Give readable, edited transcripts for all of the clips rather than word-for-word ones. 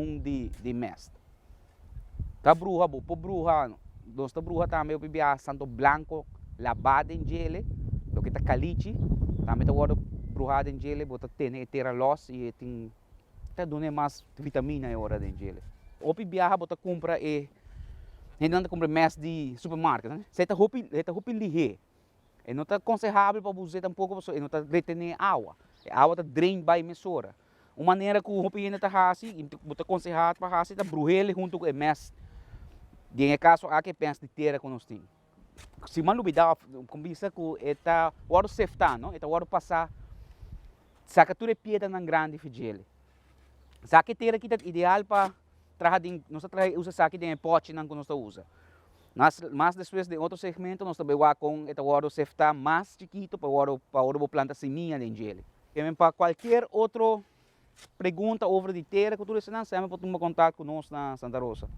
komun di di mèst. Ta bruha bo por bruha, nos ta bruha tambe hopi biaha santo blanco labá den djele, loke ta kalichi, tambe ta wòrdu bruhá den djele, bo ta tene e tera lòs i e tin ta dun'é mas vitamina e ora den djele. Hopi biaha bo ta kumpra e hendenan ta kumpra e mèst di supermarket, esei ta hopi e ta hopi lihé. E no ta konsehabel pa bo us'é tampoko pasobra e no ta retené awa. E awa ta drain bai mesora. Un manera ku hopi hende ta hasi i bo ta konsehá pa hasi ta bruh'el huntu ku e mès. Den e kaso aki e pèns di tera ku nos tin. Si bo a lubidá òf kon bisa ku e ta wòrdu seftá no, e ta wòrdu pasá saka tur e piedranan grandi for djele. Esaki e tera aki ta ideal pa traha den, nos ta traha usa esaki den e pòchinan ku nos ta usa. Mas mas despues den otro segmento nos ta bay wak con e ta wordo sefta mas chikito pa wordo pa ora bo planta semilla den djele. Kimen pa cualkier otro pregunta over di tera cu tur esanan semper por tuma contact cu nos na Santa Rosa.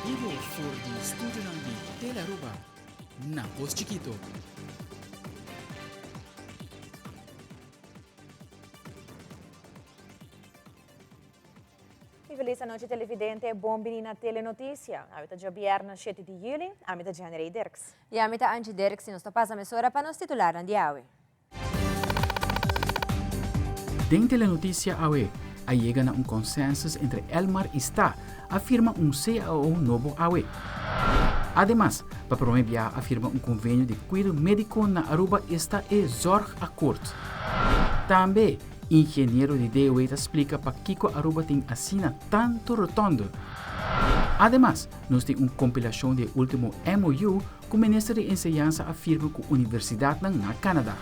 Bibo for di studionan di Telearuba na Pos Chikito. Y feliz anochi televidente, bon bini na Telenoticia. Awe ta djabierna 7 di juli, ami ta Jenny Dirks. Y ami ta Angie Dirks y nos ta pasa mesora pa nos titularnan di awe. Den Telenoticia awe, a yega na un consensus entre Elmar y sta, a firma un CAO nobo awe. Ademas, pa prome biaha a firma un convenio di cuido medico na Aruba esta e Zorgakkoord. Tambe, ingeniero di DOW ta splica pakico Aruba tin asina tanto rotonde. Ademas, nos tin un compilacion di e ultimo MOU ku Minister di Enseñansa a firma ku universidatnan na Canada.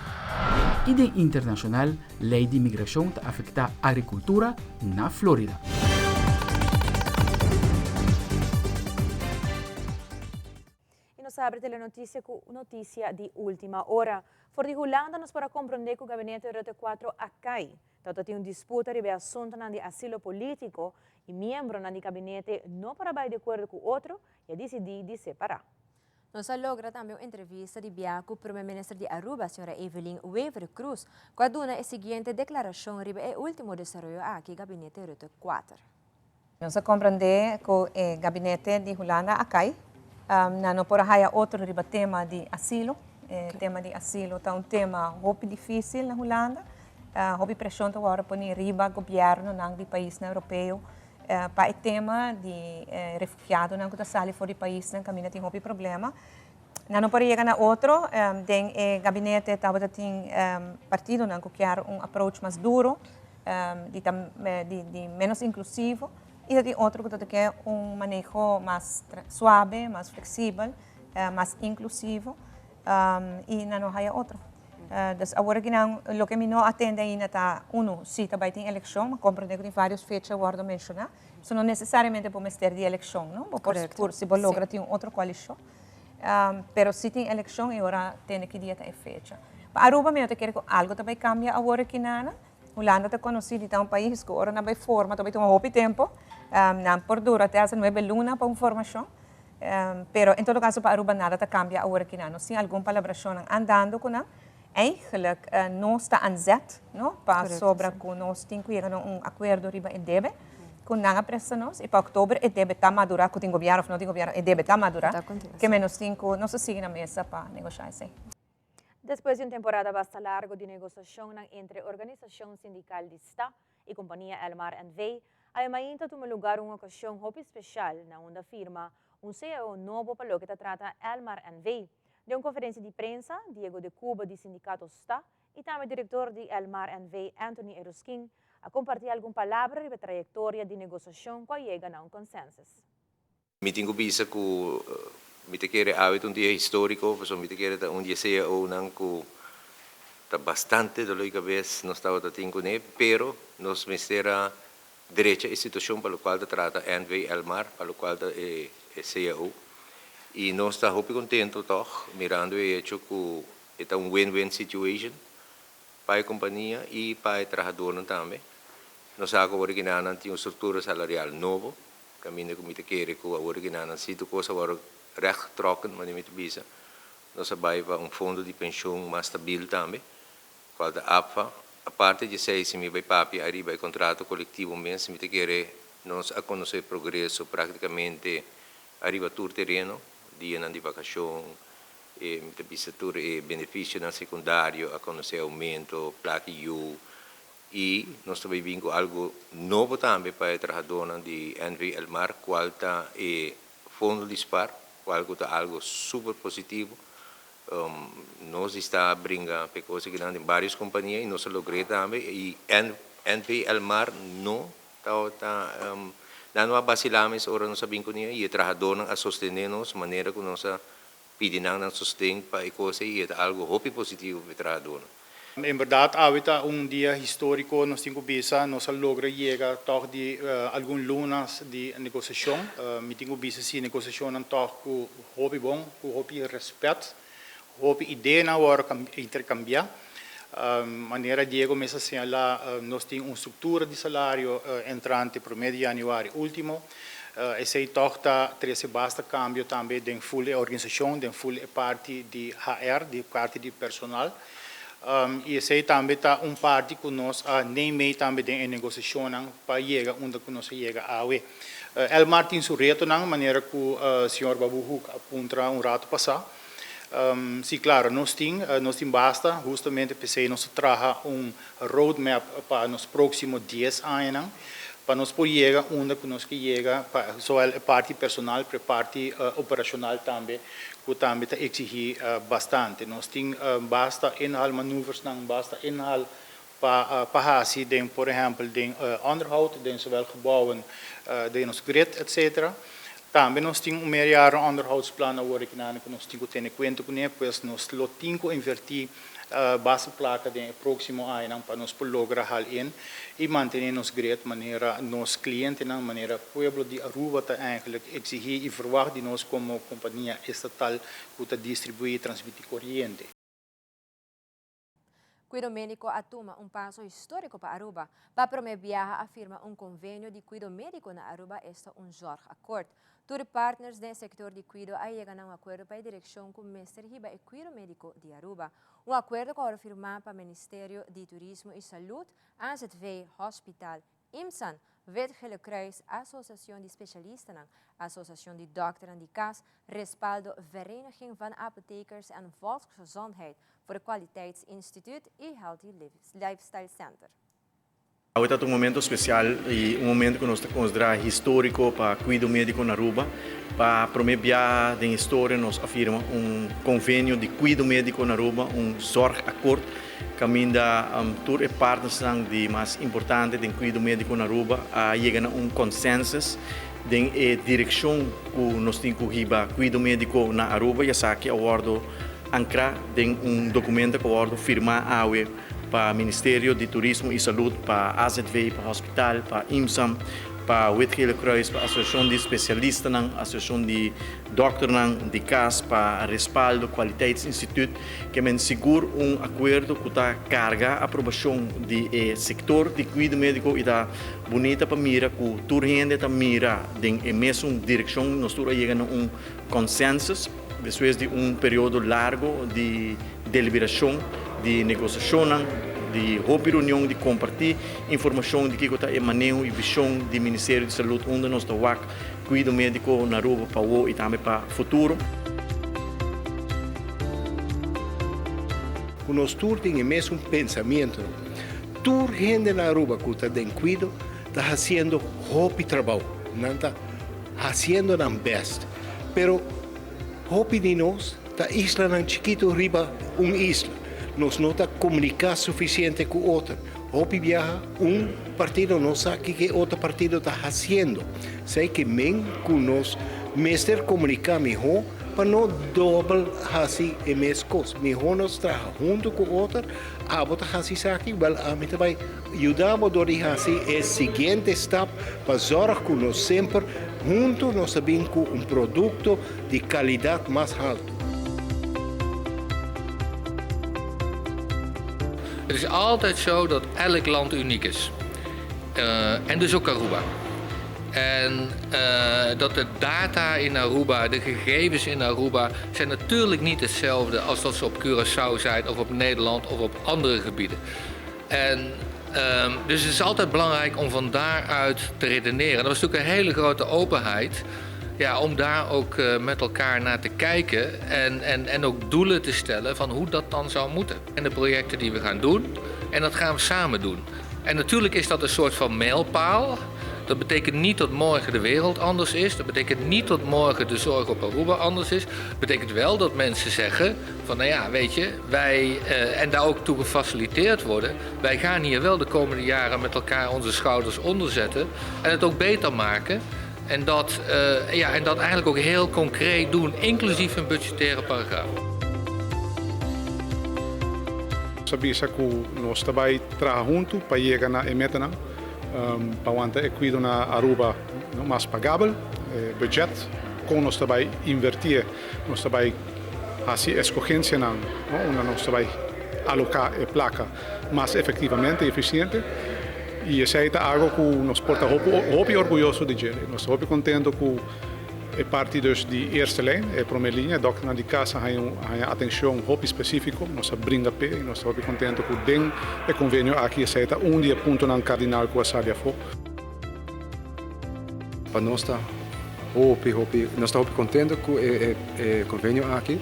I den internashonal, lei di migrashon ta afektá agrikultura na Florida. I nos abri Telenotisia ku notisia di ultima ora. For di Hulanda nos por a komprondé ku gabinete Rutte 4 a kai. Tabata tin un disputa riba e asuntunan di asilo polítiko i miembronan di gabinete no por a bai di akuerdo ku otro i a disidí di separá. Nos a logra tambe un entrevista di bia ku Prome Minister di Aruba, señora Evelyn Wever-Croes, ku a duna e siguiente deklarashon riba e último desaroyo aki, Gabinete Rutte kuater. Nos a komprendé ku e gabinete di Hulanda a kai. Nan no por a haya otro riba tema di asilo. E tema di asilo ta un tema hopi difísil na Hulanda. Hopi preshon ta wòrdu pone riba gobièrnunan di paisnan europeo Pa e tema di refugiadonan ku ta sali for di paisnan kaminda tin hopi problema. Nan no por a yega na otro. Den e gabinete tabata tin partidonan ku kier un approach mas duro, di ta di menos inklusivo, i ta tin otro ku ta ke un maneho mas suabe, mas fleksibel, mas inklusivo, i nan no haya otro. Dus awor aki nan loke mi no a tende ainda ta, uno, si ta bai tin elekshon, mi komprende ku tin varios fecha wòrdu menshoná, so no nesesariamente bo mester di elekshon, no? Bo por por si bo logra tin un otro koalishon, pero si tin elekshon e ora tende ki dia ta e fecha. Pa Aruba mi no ta kere ku algu ta bai kambia awor aki nana. Hulanda ta konosí di ta un pais ku ora nan bai forma ta bai tuma hopi tempu, nan por dura te hasta nuebe luna pa un formashon. Pero en todo caso pa Aruba nada ta cambia awor aki nan. Nos tin algun palabracionnan andando cu nan. Eigenlijk nos ta aan zet, no? Pasobra cu nos tin cu yega na un acuerdo riba e debe. ku nan a presta nos i pa òktober e debe ta madurá, ku tin gobièrnu òf no tin gobièrnu, e debe ta madurá, ke men nos tin ku nos ta sigui na mesa pa negoshá esei. Despues di un temporada basta largo di negosiashonnan entre organisashon sindikal di sta i kompania Elmar NV, awe mainta tuma lugar un okashon hopi speshal na unda firma un cao nobo pa loke ta trata Elmar NV. Den un konferensia di prensa, Diego de Cuba di sindikato sta i tambe direktor di Elmar NV Anthony Eruskin a kompartí algun palabra riba e trayektoria di negosiashon ku a yega na un konsensus. Mi tin ku bisa ku mi ta kere awe ta un dia históriko, pasobra mi ta kere ta un di e CAOnan ku ta bastante doló di kabes nos tabata tin kuné, pero nos mester a drecha e situashon pa lokual ta trata NV Elmar, pa lokual ta e CAO. I nos ta hopi kontentu tòg mirando e hecho ku e ta un win-win situation pa e kompania i pa e trahadónan tambe. Nos sa ku awor ki nan tin un struktura salarial nobo, Kaminda ku mi ta kere ku awor ki nan si tur kos a wòrdu recht getrokken, manera mi ta bisa, nos a bai pa un fondo di penshon mas stabil tambe, kual ta APFA. Aparte di esei, si mi bai papia ariba e kontrato kolektivo mes, mi ta kere nos a konosé progreso praktikamente ariba tur tereno, dianan di vakashon, e mi ta bisa tur e benefisionan sekundario a konosé oumento, plaki yu, I nos ta bay bin cu algo nobo tambe pa e trahadornan di NV Elmar, cual ta e fondo di spar, cual cu ta algo super positivo. Nos di sta bringa p'e cos akinan den varios compania y nos a logr'e tambe y NV Elmar no tabata, nan no a bacila mes ora nos a bin cun'e y e trahadornan a sostene nos manera cu nos a pidi nan nan sosten pa e cos ey y e ta algo hopi positivo p'e trahadornan. En berdad awe ta un dia historico, nos tin cu bisa, nos a logra yega tog di algun lunas di negociacion. Mi tin cu bisa si negociacionnan tog cu hopi bon, cu hopi respet, hopi ideanan a worde intercambia. Manera Diego mes a señala, nos tin un structura di salario entrante prome di januari ultimo. Esey tog ta trece basta cambio tambe den full e organisacion, den full e parti di HR, di parti di personal. Y esey tambe ta un parti cu nos a neem tambe den e negociacionnan pa yega unda cu nos a yega awe. Elmar tin su retonan, manera cu señor Babu Hoek a puntra un rato pasa. Si, claro, nos tin, nos tin basta, hustamente p'esey nos ta traha un roadmap pa nos proximo dies añanan, pa nos por yega unda cu nos ke yega, pa zowel e parti personal pero e parti operacional tambe, cu tambe ta exigi bastante. Nos tin basta inhaalmanoeuvresnan, basta inhaal pa pa haci den, por ehempel, den onderhoud, den zowel gebouwen, den nos grid, etc. Tambe nos tin un meerjaren onderhoudsplan awor aki cu nos tin cu tene cuenta cune, pues nos lo tin cu inverti basta placa den e proximo añanan pa nos por logra haal in y mantene nos grid manera nos clientenan, manera pueblo di Aruba ta eigenlijk exigi y verwacht di nos como compania estatal cu ta distribui y transmiti coriente. Cuido Medico a tuma un paso historico pa Aruba. Pa prome biaha a firma un convenio di cuido medico na Aruba, esta un zorgakkoord. Tur partners den sector di cuido a yega na un acuerdo pa e direccion cu mester hiba e cuido medico di Aruba. Un acuerdo cu a wordo firma pa Ministerio di Turismo y Salud, AZV, Hospital, IMSAN, Wit Gele Kruis, Asociacion di Specialistanan, Asociacion di Dokternan di Cas, Respaldo, Vereniging van Apothekers en Volksgezondheid voor de Kwaliteitsinstituut y Healthy Lifestyle Center. Awe ta un momento special y un momento cu nos ta considera historico pa cuido medico na Aruba. Pa prome biaha den historia nos a firma un convenio di cuido medico na Aruba, un zorgakkoord, caminda tur e partnersnan di mas importante den cuido medico na Aruba a yega na un consensus den e direccion cu nos tin cu hiba cuido medico na Aruba y esaki a wordo ancra den un documento cu a wordo firma awe pa Ministerio di Turismo y Salud, pa AZV, pa Hospital, pa IMSAM, pa Wit Gele Kruis, pa Asociacion di Specialistanan, Asociacion di Dokternan di Cas, pa Respaldo Kwaliteitsinstituut, ke men sigur un acuerdo cu ta carga aprobacion di e sector di cuido medico y ta bunita pa mira cu tur hende ta mira den e mesun direccion, nos tur a yega na un consensus despues di un periodo largo di deliberacion, di negociacionnan. di hopi reunion di kompartí informashon di kiko ta e maneho i vishon di Ministerio di Salud unda nos ta wak kuido médiko na Aruba pa awo i tambe pa futuro. Ku nos tur tin e mesun pensamientonan. Tur hende na Aruba ku ta den kuido ta hasiendo hopi trabou. Nan ta hasiendo nan bèst. Pero hopi di nos ta islanan chikitu riba un isla. Nos no ta komuniká sufisiente ku otro. Hopi biaha un partido no sa kiko e otro partido ta hasiendo. Esei ke men ku nos mester komuniká mihó pa no dòbel hasi e mes kos. Mihó nos traha huntu ku otro, abo ta hasi esaki, wèl ami ta bai yuda bo dor di hasi e siguiente stap pa zòrg ku nos semper huntu nos ta bin ku un produkto di kalidat mas haltu. Het is altijd zo dat elk land uniek is. Uh, en dus ook Aruba. En uh, dat de data in Aruba, de gegevens in Aruba, zijn natuurlijk niet hetzelfde als dat ze op Curaçao zijn of op Nederland of op andere gebieden. En um, dus het is altijd belangrijk om van daaruit te redeneren. Dat was natuurlijk een hele grote openheid. Ja, om daar ook uh, met elkaar naar te kijken en, en, en ook doelen te stellen van hoe dat dan zou moeten. En de projecten die we gaan doen, en dat gaan we samen doen. En natuurlijk is dat een soort van mijlpaal. Dat betekent niet dat morgen de wereld anders is. Dat betekent niet dat morgen de zorg op Aruba anders is. Dat betekent wel dat mensen zeggen van nou ja, weet je, wij, uh, en daar ook toe gefaciliteerd worden. Wij gaan hier wel de komende jaren met elkaar onze schouders onder zetten en het ook beter maken. En dat, uh, ja, en dat eigenlijk ook heel concreet doen, inclusief een budgettaire paragraaf. Nos a bisa ku nos ta bai traha huntu pa yega na e metanan pa wanta e kuido na Aruba mas pagabel. E budget kon nos ta bai invertié, nos ta bai hasi eskogensianan unda nos ta bai aloká e plaka mas efektivamente i efisiente. I esei ta algu ku nos por ta hopi orguyoso di dje. Nos ta hopi kontento ku E parti dus di eerste lijn, e prome liña, dòkternan di kas a haña un haña atencion hopi specifico. Nos a brinda p'e y nos ta hopi contento cu den e convenio aki esey ta un di e puntonan cardinal cu a sali afo. Pa nos ta hopi hopi nos ta hopi contento cu e e convenio aki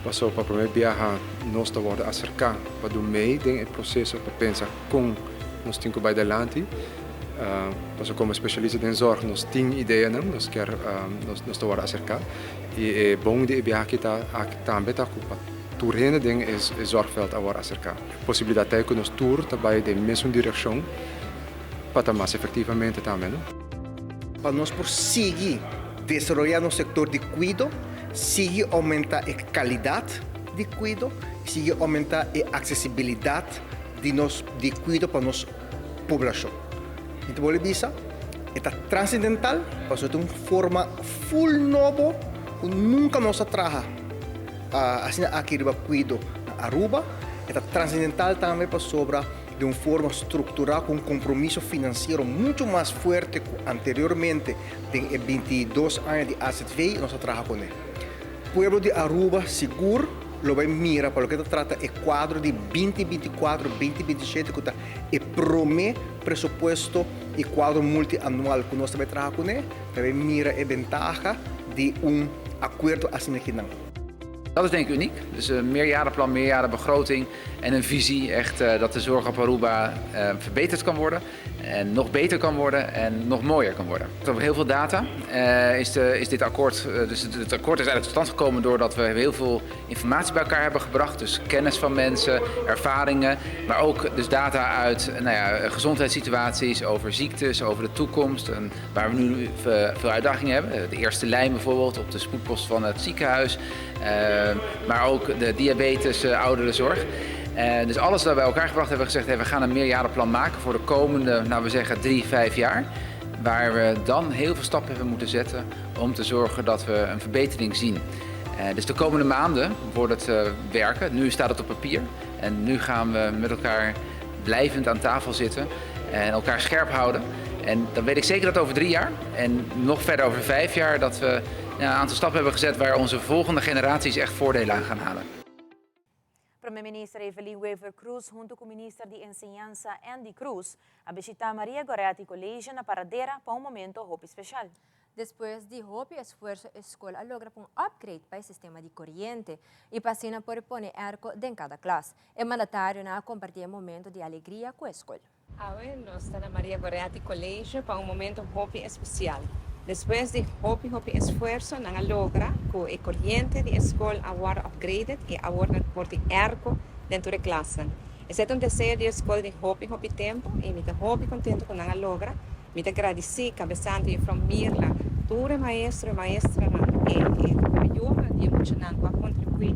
pasobra pa prome biaha nos ta wordo acerca pa dun mei den e proceso pa pensa con nos tin cu bay delanti. Pasobra komo spesialista den zorg nos tin ideanan, nos kier nos ta wòrdu aserká i e bon di e biaha aki ta tambe ta ku pa tur hende den e zorgveld a wòrdu aserká. Posibilidat ta ku nos tur ta bai den mesun direkshon pa ta mas efektivamente tambe no. Pa nos por sigui desaroyá nos sektor di kuido, sigui oumentá e kalidat di kuido, sigui oumentá e aksesibilidat di nos di kuido pa nos poblashon. Mi ta bolbe bisa, e ta transendental pasobra e ta un forma ful nobo ku nunka nos a traha asina aki riba kuido na Aruba. E ta transendental tambe pasobra den un forma strukturá ku un kompromiso finansiero muchu mas fuerte ku anteriormente den e 22 aña di azv nos a traha kuné. Pueblo di Aruba sigur lo bai mira pa loke ta trata e kuadro di 2024, 2027 ku ta E promé presupuesto i kuadro multianual ku nos ta bai traha kuné, ta bai mira e bentaha di un akuerdo asina kinan. Dat is denk ik uniek. Dus een meerjarenplan, meerjarenbegroting en een visie echt dat de zorg op Aruba verbeterd kan worden. En nog beter kan worden en nog mooier kan worden. Over heel veel data is, de, is dit akkoord. Dus het, het akkoord is eigenlijk tot stand gekomen doordat we heel veel informatie bij elkaar hebben gebracht. Dus kennis van mensen, ervaringen, maar ook dus data uit nou ja, gezondheidssituaties, over ziektes, over de toekomst. En waar we nu veel uitdagingen hebben. De eerste lijn bijvoorbeeld op de spoedpost van het ziekenhuis. Maar ook de diabetes, ouderenzorg. Dus alles dat bij elkaar gebracht hebben we gezegd, hey, we gaan een meerjarenplan maken voor de komende, nou we zeggen 3, 5 jaar. Waar we dan heel veel stappen hebben moeten zetten om te zorgen dat we een verbetering zien. Dus de komende maanden wordt het werken. Nu staat het op papier en nu gaan we met elkaar blijvend aan tafel zitten en elkaar scherp houden. En dan weet ik zeker dat over 3 jaar en nog verder over 5 jaar dat we ja, een aantal stappen hebben gezet waar onze volgende generaties echt voordelen aan gaan halen. Prome Prome Minister Evelyn Wever-Croes hunto cu Minister di Enseñansa Endy Croes a bishita Maria Goretti College na Paradera pa un momento hopi special. Despues di hopi esfuerso e skol a logra pa un upgrade pa e sistema di koriente i pa asina por pone airco den kada klas. E mandatarionan a kompartí e momento di alegria ku e skol. Awe nos ta na Maria Goretti College pa un momento hopi especial. Despues di hopi hopi esfuerso nan a logra cu e coriente di e scol a wordo upgraded y awor nan por tin airco den tur e klasnan. Esey ta un deseo di e scol di hopi hopi tempo y mi ta hopi contento cu nan a logra. Mi ta gradici cabesante juffrouw Mirla, tur e maestro y maestranan y e mayornan di e muchanan cu a contribui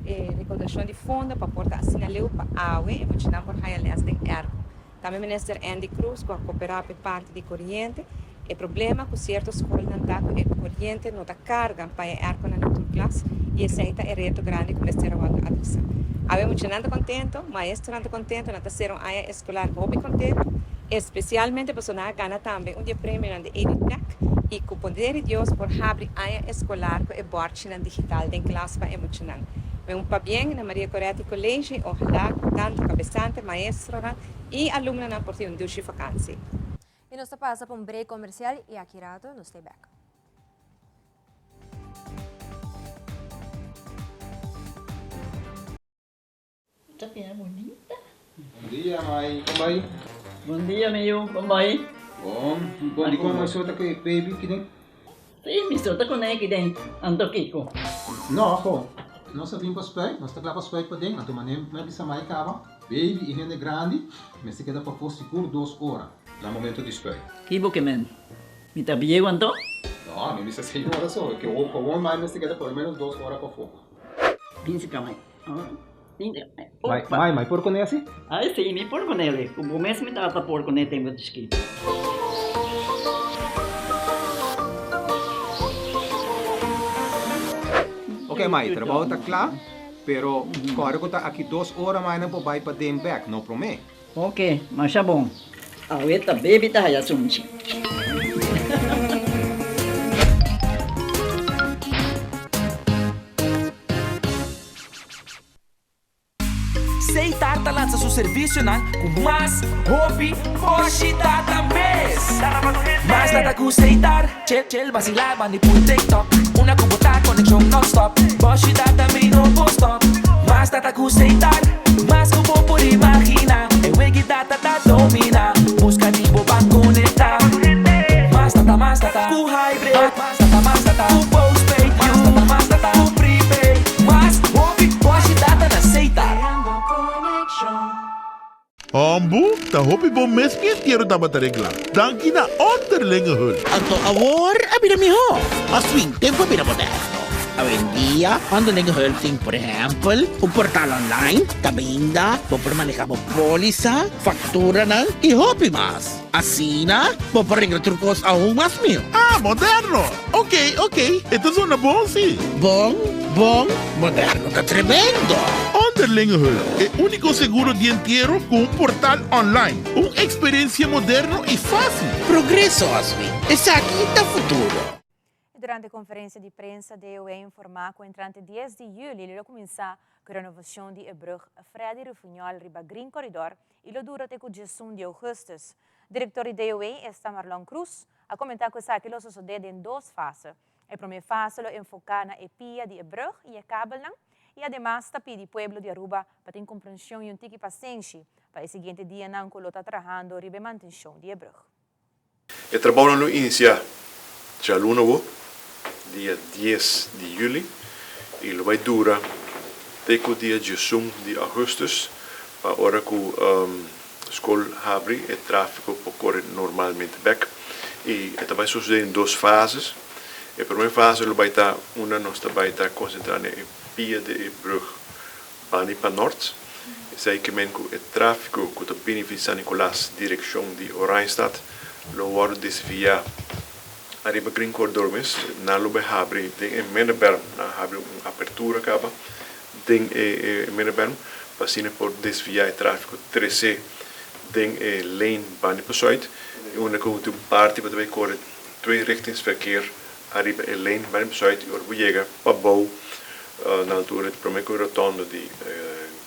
e recaudacion di fondo pa por ta asina leu pa awe e muchanan por haya les den airco. Tambe Minister Endy Croes cu a coopera pa e parti di coriente. E problema cu cierto scolnan ta cu e coriente no ta carga pa e airconan den tur klas y esey ta e reto grandi cu mester a wordo adresa. Awe muchanan ta contento, maestronan ta contento, nan ta cera un aña escolar hopi contento, especialmente pasobra nan a gana tambe un di e premionan di EduTech y cu poder di Dios por habri aña escolar cu e borchinan digital den klas pa e muchanan. Mi un pabien na Maria Goretti College y ojalá cu tanto cabesante, maestronan y alumnonan por tin un dushi vakantie. Y nos ta pasa pa un break comercial y aki rato nos ta bek. Ta bira bunita. Bon dia mai, kon bai? Bon dia mi yu, kon bai? Bon, bon di kon mai so ta ku e baby kiden? Si, mi so ta kuné kiden, anto kiko? No, ho, nos a bin pa spuit, nos ta kla pa spuit paden, anto manera mi a bisa mai kaba, baby i hende grandi mester keda pafó sigur dos ora na momento di spuit. Kibo ke men? Mi ta bieu anto? No, mi bisa señora so, ke gewoon mai mester keda por lo menos dos ora pafó. Bin si ka mai. Mai, mai, mai por kuné asi? Ai si, mi por kuné li. Ku bo mes mi tata por kuné tempu di chikito. Ok mai, trabou ta kla, pero kòrda ku ta aki dos ora mai nan por bai paden bèk, no promé. Ok, masha bon. Awe ta baby ta haya sunchi. Seitar ta lansa su servisionan ku mas hopi boshi data mes. Mas data ku Seitar, chill chill basila bandi pul TikTok. Una ku bo ta konekshon non-stop, boshi data mi no por stop. Mas data ku Seitar, mas ku bo por imagina. E wegi data ta domina, buska di bo ban konekta. Mas data, mas data ku hybrid, mas data, mas data ku postpaid, mas data, mas data ku prepaid. Mas hopi boshi data na Seitar. Hombu, ta hopi bon mes mi entiero tabata regla. Danki na Onderlinge Hulp. Anto awor a bira mihó. Mas fin, tempu a bira moderno. Awendia, Onderlinge Hulp tin, por ehèmpel, un portal online kaminda bo por maneha bo pólisa, fakturanan i hopi mas. Asina, bo por regla tur kos aun mas mihó. Ah, moderno! Ok, ok, e ta zona bon si. Bon, bon, moderno ta tremendo! Onderlinge Hulp, e úniko seguro di entiero ku un portal online. Un eksperensia moderno i fásil. Progreso, Oswin. Esaki ta futuro. Durante konferensia di prensa DOE a informá ku entrante dies di yüli lo kuminsá ku renovashon di e brùg Freddy Refunjol riba Green Corridor i lo dura te ku diesun di ougùstùs. Direktor di DOE, esta Marlon Croes, a komentá ku esaki lo sosodé den dos fase. E promé fase lo enfoká na e pia di e brùg i e kabelnan i ademas ta pidi pueblo di Aruba pa tin komprenshon i un tiki pasenshi pa e siguiente dianan ku lo ta trahando riba e mantenshon di e brùg. E trabounan lo inisiá djaluna bo, dia dies di yüli, i lo bai dura te ku dia diesun di ougùstùs, pa ora ku skol habri e tráfiko por kore normalmente bèk. I e ta bai sosodé den dos fases. E promé fase lo bai ta unda nos ta bai ta konsentrá na e pia di e brùg bani pa nòrt. Esei ke men ku e tráfiko ku ta bini di San Nicolas direkshon di Oranjestad lo wòrdu desviá ariba Green Corridor mes. Nan lo bai habri den e middenberm, nan a habri un apertura kaba den e middenberm pa asina por desviá e tráfiko tresé den e lane bani pa sùit i unda ku tin un parti bo ta bai kore tweerichtingsverkeer ariba e lane bani pa sùit i ora bo yega pabou na altura di promé ku e rotondo di.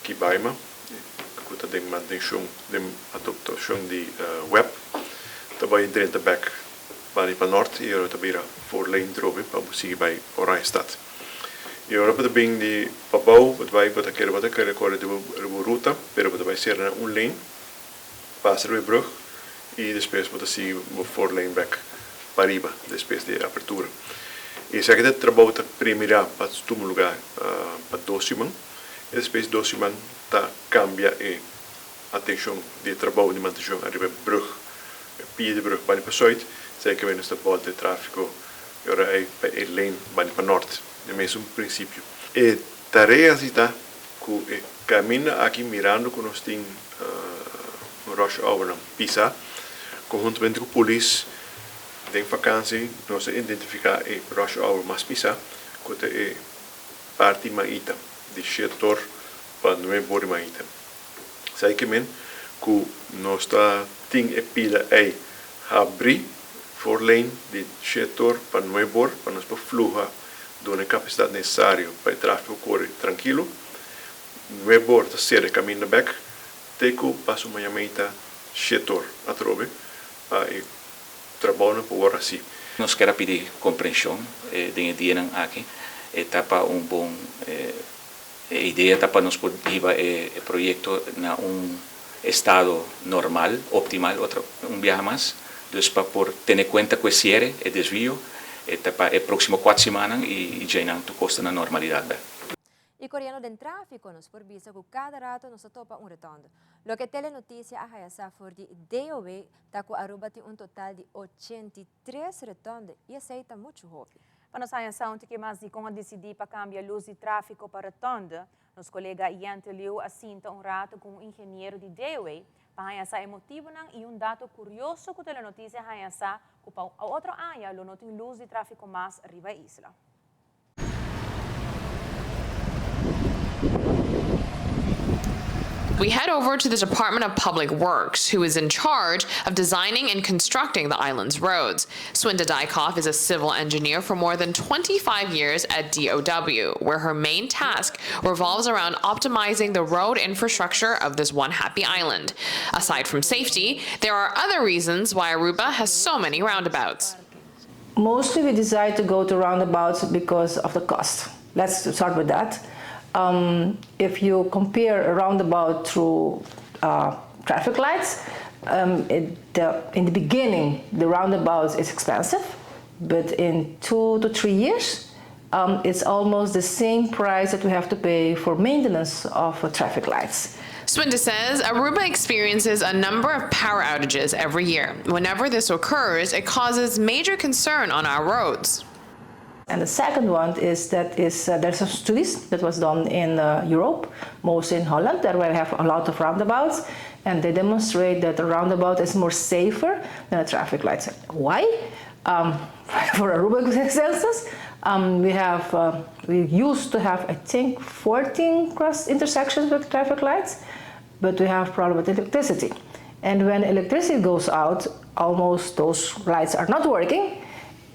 Kibaima ku ta den mantenshon den adoptashon di web ta bai drenta bek bani pa nort i ora ta bira four lane drobe pa bo sigui bai Oranjestad. I ora bo ta bin di pabou bo ta bai bo ta kere bo ta kere kore di bo ruta pero bo ta bai sera na un lane pasa riba e brug i despues bo ta sigui bo four lane bek pariba despues di e apertura. I esaki ta e trabou ta primirá pa tuma lugar pa dos siman. E despues dos siman ta kambia e atenshon di e trabou di mantenshon ariba e brug, e pia di brug bani pa sùit, esei ke nos ta bòlta e tráfiko e ora ei pa e lane bani pa nòrt, e mesun prinsipio. E tarea si ta ku e kaminda aki mirando ku nos tin un rush hournan pisá, konhuntamente ku polis den fakansi nos a identifiká e rush hour mas pisá ku ta e parti maita di shetor pa nuebor di maita. Esaki ke men ku nos ta tin e pida ei habrí for lane di shetor pa nuebor pa nos por fluha duna e kapasidat nesesario pa e tráfiko kore trankilo. Nuebor ta sera e kaminda bèk te ku paso maña meita shetor atrobe pa e trabounan por wòrdu hasí. Nos kier a pidi komprenshon den e dianan aki. E ta pa un bon e idea ta pa nos por hiba e proyekto na un estado normal, optimal otro un biaha mas. Dus pa por tene kuenta ku e siere, e desvio, e ta pa e próksimo kuat simannan i djeinan tur kos ta na normalidat bèk. Y coriendo den trafico nos por bisa cu cada rato nos ta topa un rotonde. Loke Telenoticia a haya sa for di DOW ta cu Aruba tin un total di 83 rotonde y esey ta mucho hopi. Pa nos haya sa un tiki mas di con a dicidi pa cambia luz di trafico pa rotonde, nos colega Yente Liu a sinta un rato cu un ingeniero di DOW pa haya sa e motibonan y un dato curioso cu Telenoticia a haya sa cu pa otro aña lo no tin luz di trafico mas riba e isla. We head over to the Department of Public Works, who is in charge of designing and constructing the island's roads. Swinda Dyckhoff is a civil engineer for more than 25 years at DOW, where her main task revolves around optimizing the road infrastructure of this one happy island. Aside from safety, there are other reasons why Aruba has so many roundabouts. Mostly we decide to go to roundabouts because of the cost. Let's start with that. Um, if you compare a roundabout through uh, traffic lights, um, it, the, in the beginning, the roundabout is expensive, but in 2 to 3 years, um, it's almost the same price that we have to pay for maintenance of traffic lights. Swinda says Aruba experiences a number of power outages every year. Whenever this occurs, it causes major concern on our roads. And the second one is that is uh, there's some studies that was done in uh, Europe, mostly in Holland, there where we have a lot of roundabouts, and they demonstrate that a roundabout is more safer than a traffic lights. Why? Um, for Aruba census, we used to have, I think, 14 cross intersections with traffic lights, but we have problem with electricity. And when electricity goes out, almost those lights are not working,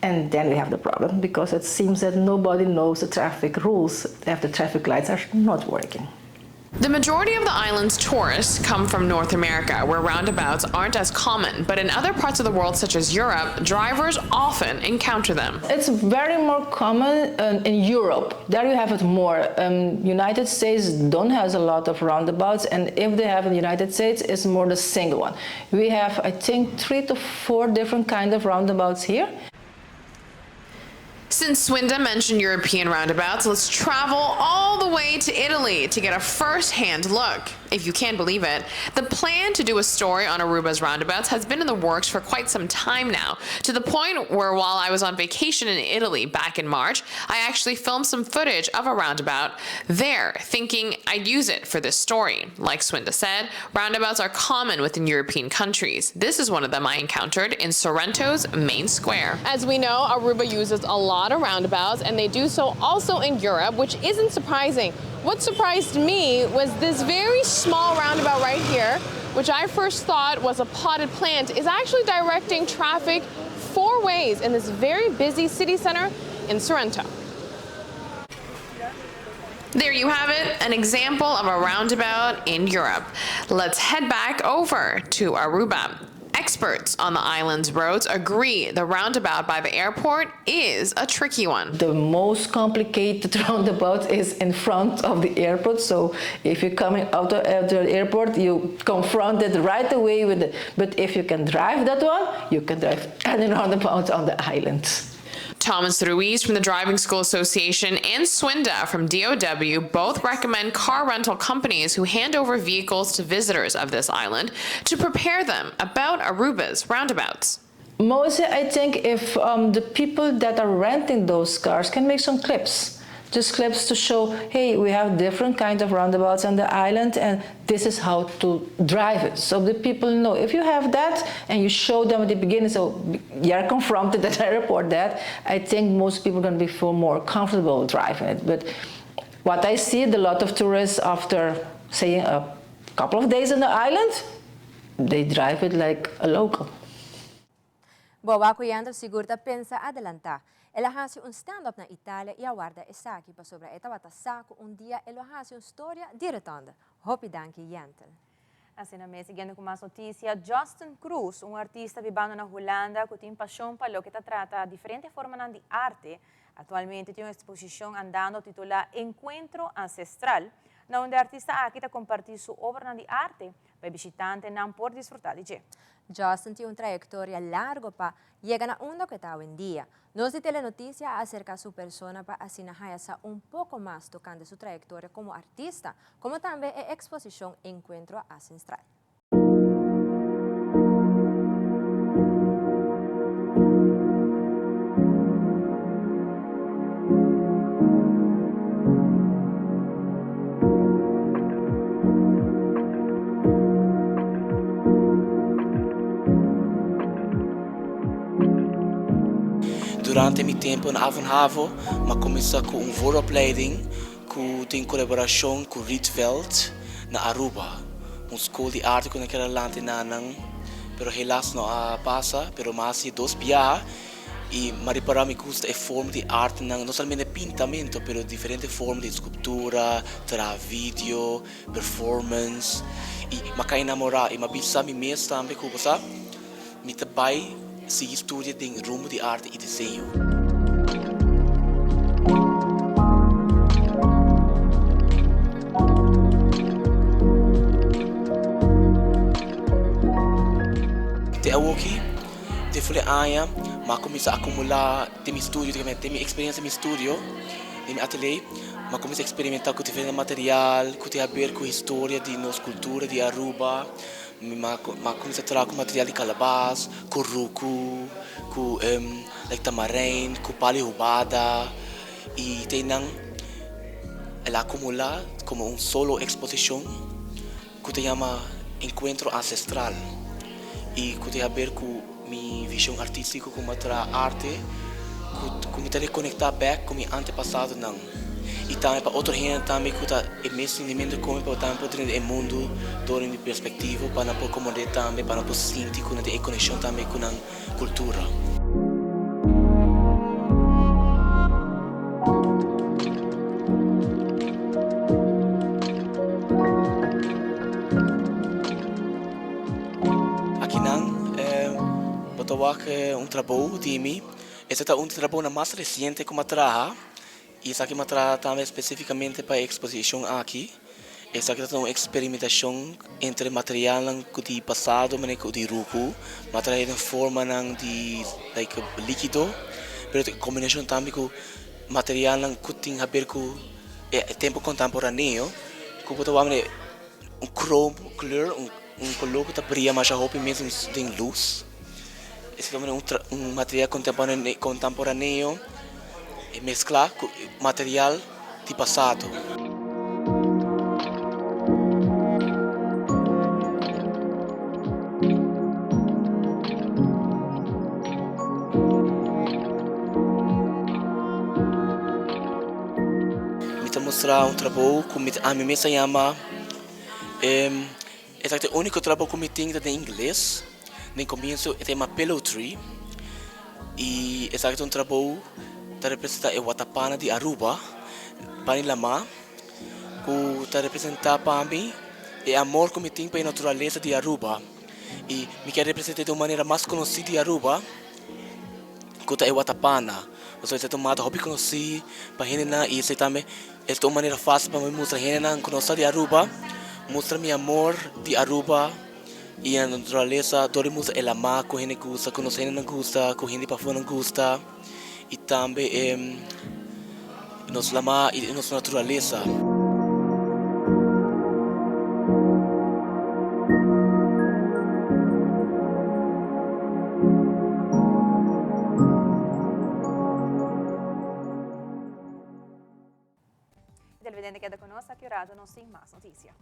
and then we have the problem because it seems that nobody knows the traffic rules if the traffic lights are not working. The majority of the island's tourists come from North America, where roundabouts aren't as common, but in other parts of the world, such as Europe, drivers often encounter them. It's very more common in Europe. There you have it more. United States don't has a lot of roundabouts, and if they have in the United States, it's more the single one. We have, I think, three to four different kind of roundabouts here. Since Swinda mentioned European roundabouts, let's travel all the way to Italy to get a first-hand look. If you can believe it, the plan to do a story on Aruba's roundabouts has been in the works for quite some time now, to the point where while I was on vacation in Italy back in March, I actually filmed some footage of a roundabout there, thinking I'd use it for this story. Like Swinda said, roundabouts are common within European countries. This is one of them I encountered in Sorrento's main square. As we know, Aruba uses a lot of roundabouts, and they do so also in Europe, which isn't surprising. What surprised me was this very small roundabout right here, which I first thought was a potted plant, is actually directing traffic four ways in this very busy city center in Sorrento. There you have it, an example of a roundabout in Europe. Let's head back over to Aruba. Experts on the island's roads agree the roundabout by the airport is a tricky one. The most complicated roundabout is in front of the airport. So if you're coming out of the airport, you confront it right away with it. But if you can drive that one, you can drive any roundabout on the island. Thomas Ruiz from the Driving School Association and Swinda from DOW both recommend car rental companies who hand over vehicles to visitors of this island to prepare them about Aruba's roundabouts. Mostly, I think if um, the people that are renting those cars can make some clips just clips to show, hey, we have different kinds of roundabouts on the island and this is how to drive it. So the people know. If you have that and you show them at the beginning, so you're confronted at the airport that, I think most people are going to be feel more comfortable driving it. But what I see, the lot of tourists after saying a couple of days on the island, they drive it like a local. Bo wak ku Yandel sigur ta pensa adelantá. El a hasi un stand-up na Italia i a warda esaki pasobra e tabata sa ku un dia e lo hasi un storia di rotonde. Hopi danki Yandel. Asina mes, siguiendo ku mas notisia, Justin Cruz, un artista bibando na Hulanda ku tin pashon pa loke ta trata diferente formanan di arte, aktualmente tin un eksposishon andando titulá Encuentro Ancestral, na unda e artista aki ta kompartí su obranan di arte pa e bishitantenan por disfrutá di dje. Justin tin un trayektoria largo pa yega na unda ku e ta awendia. Nos di Telenoticia a aserká su persona pa asina haya sa un poko mas tokante su trayektoria komo artista, komo tambe e eksposishon Enkuentro Asenstral. Durante mi tempo na Avon Havo m'a cuminsa cu un vooropleiding cu tin colaboracion cu Rietveld na Aruba, un school di arte cu nan kier a lanta enanan, pero helaas no a pasa, pero m'a haci dos biaha y m'a ripara mi gusta e forma di artenan, no solamente pintamento pero diferente forma di escultura, traha video, performance y m'a cay enamora y m'a bisa mi mes tambe cu bo sa mi ta bay sigui studia den rumbo di arte y diseño. Te awoki, te fule aña m'a cuminsa acumula den mi studio, den mi experiencia den mi studio, den mi atelier. M'a kuminsá eksperimentá ku diferente material ku tin haber ku historia di nos kultura di Aruba. Mi m'a kuminsá traha ku material di kalabas, ku ruku, ku like tamarein, ku palo di hubada i te nan el a akumulá komo un solo eksposishon ku ta yama Enkuentro Ancestral i ku tin haber ku mi vishon artístiko ku mi a traha arte ku mi ta rekonektá bèk ku mi antepasadonan i tambe pa otro hende tambe ku ta e mes sintimentu ku mi pa tambe por drenta e mundu dor di mi perspektivo pa nan por komprendé tambe pa nan por sinti ku nan tin e konekshon tambe ku nan kultura. Akinan bo ta wak un trabou di mi. Esaki ta un di trabounan mas resiente ku mi a traha i esaki mi a traha tambe spesifikamente pa e eksposishon aki. Esaki ta un eksperimentashon entre materialnan ku di pasado manera ku di ruku. Mi a traha den formanan di like likido pero ta kombinashon tambe ku materialnan ku tin haber ku e tempu kontemporaneo ku bo ta wak manera un chrome kleur. Un color cu ta bria masha hopi mes den luz. Esaki ta un un material contemporaneo e mezcla cu material di pasado. Mi ta mustra un trabou cu ami mes a yama. Esaki ta e úniko trabou ku mi tin ta den ingles. Den komienso e ta yama Pillow Tree i esaki ta un trabou ta representá e watapana di Aruba, pan di lamá. ku ta representá pa mi e amor ku mi tin pa e naturalesa di Aruba i mi kier represent'é di un manera mas konosí di Aruba ku ta e watapana. Pasobra esei ta un mata hopi konosí pa hendenan i esei tambe ta un manera fásil pa mi mustra hendenan ku no sa di Aruba, mustra mi amor di Aruba i e naturalesa dor di mustra e lamá ku hende gusta, ku nos hendenan gusta, ku hende pafó nan gusta. I tambe e nos lama i nos naturalesa. Televidente keda ku nos, aki un rato nos tin mas notisia.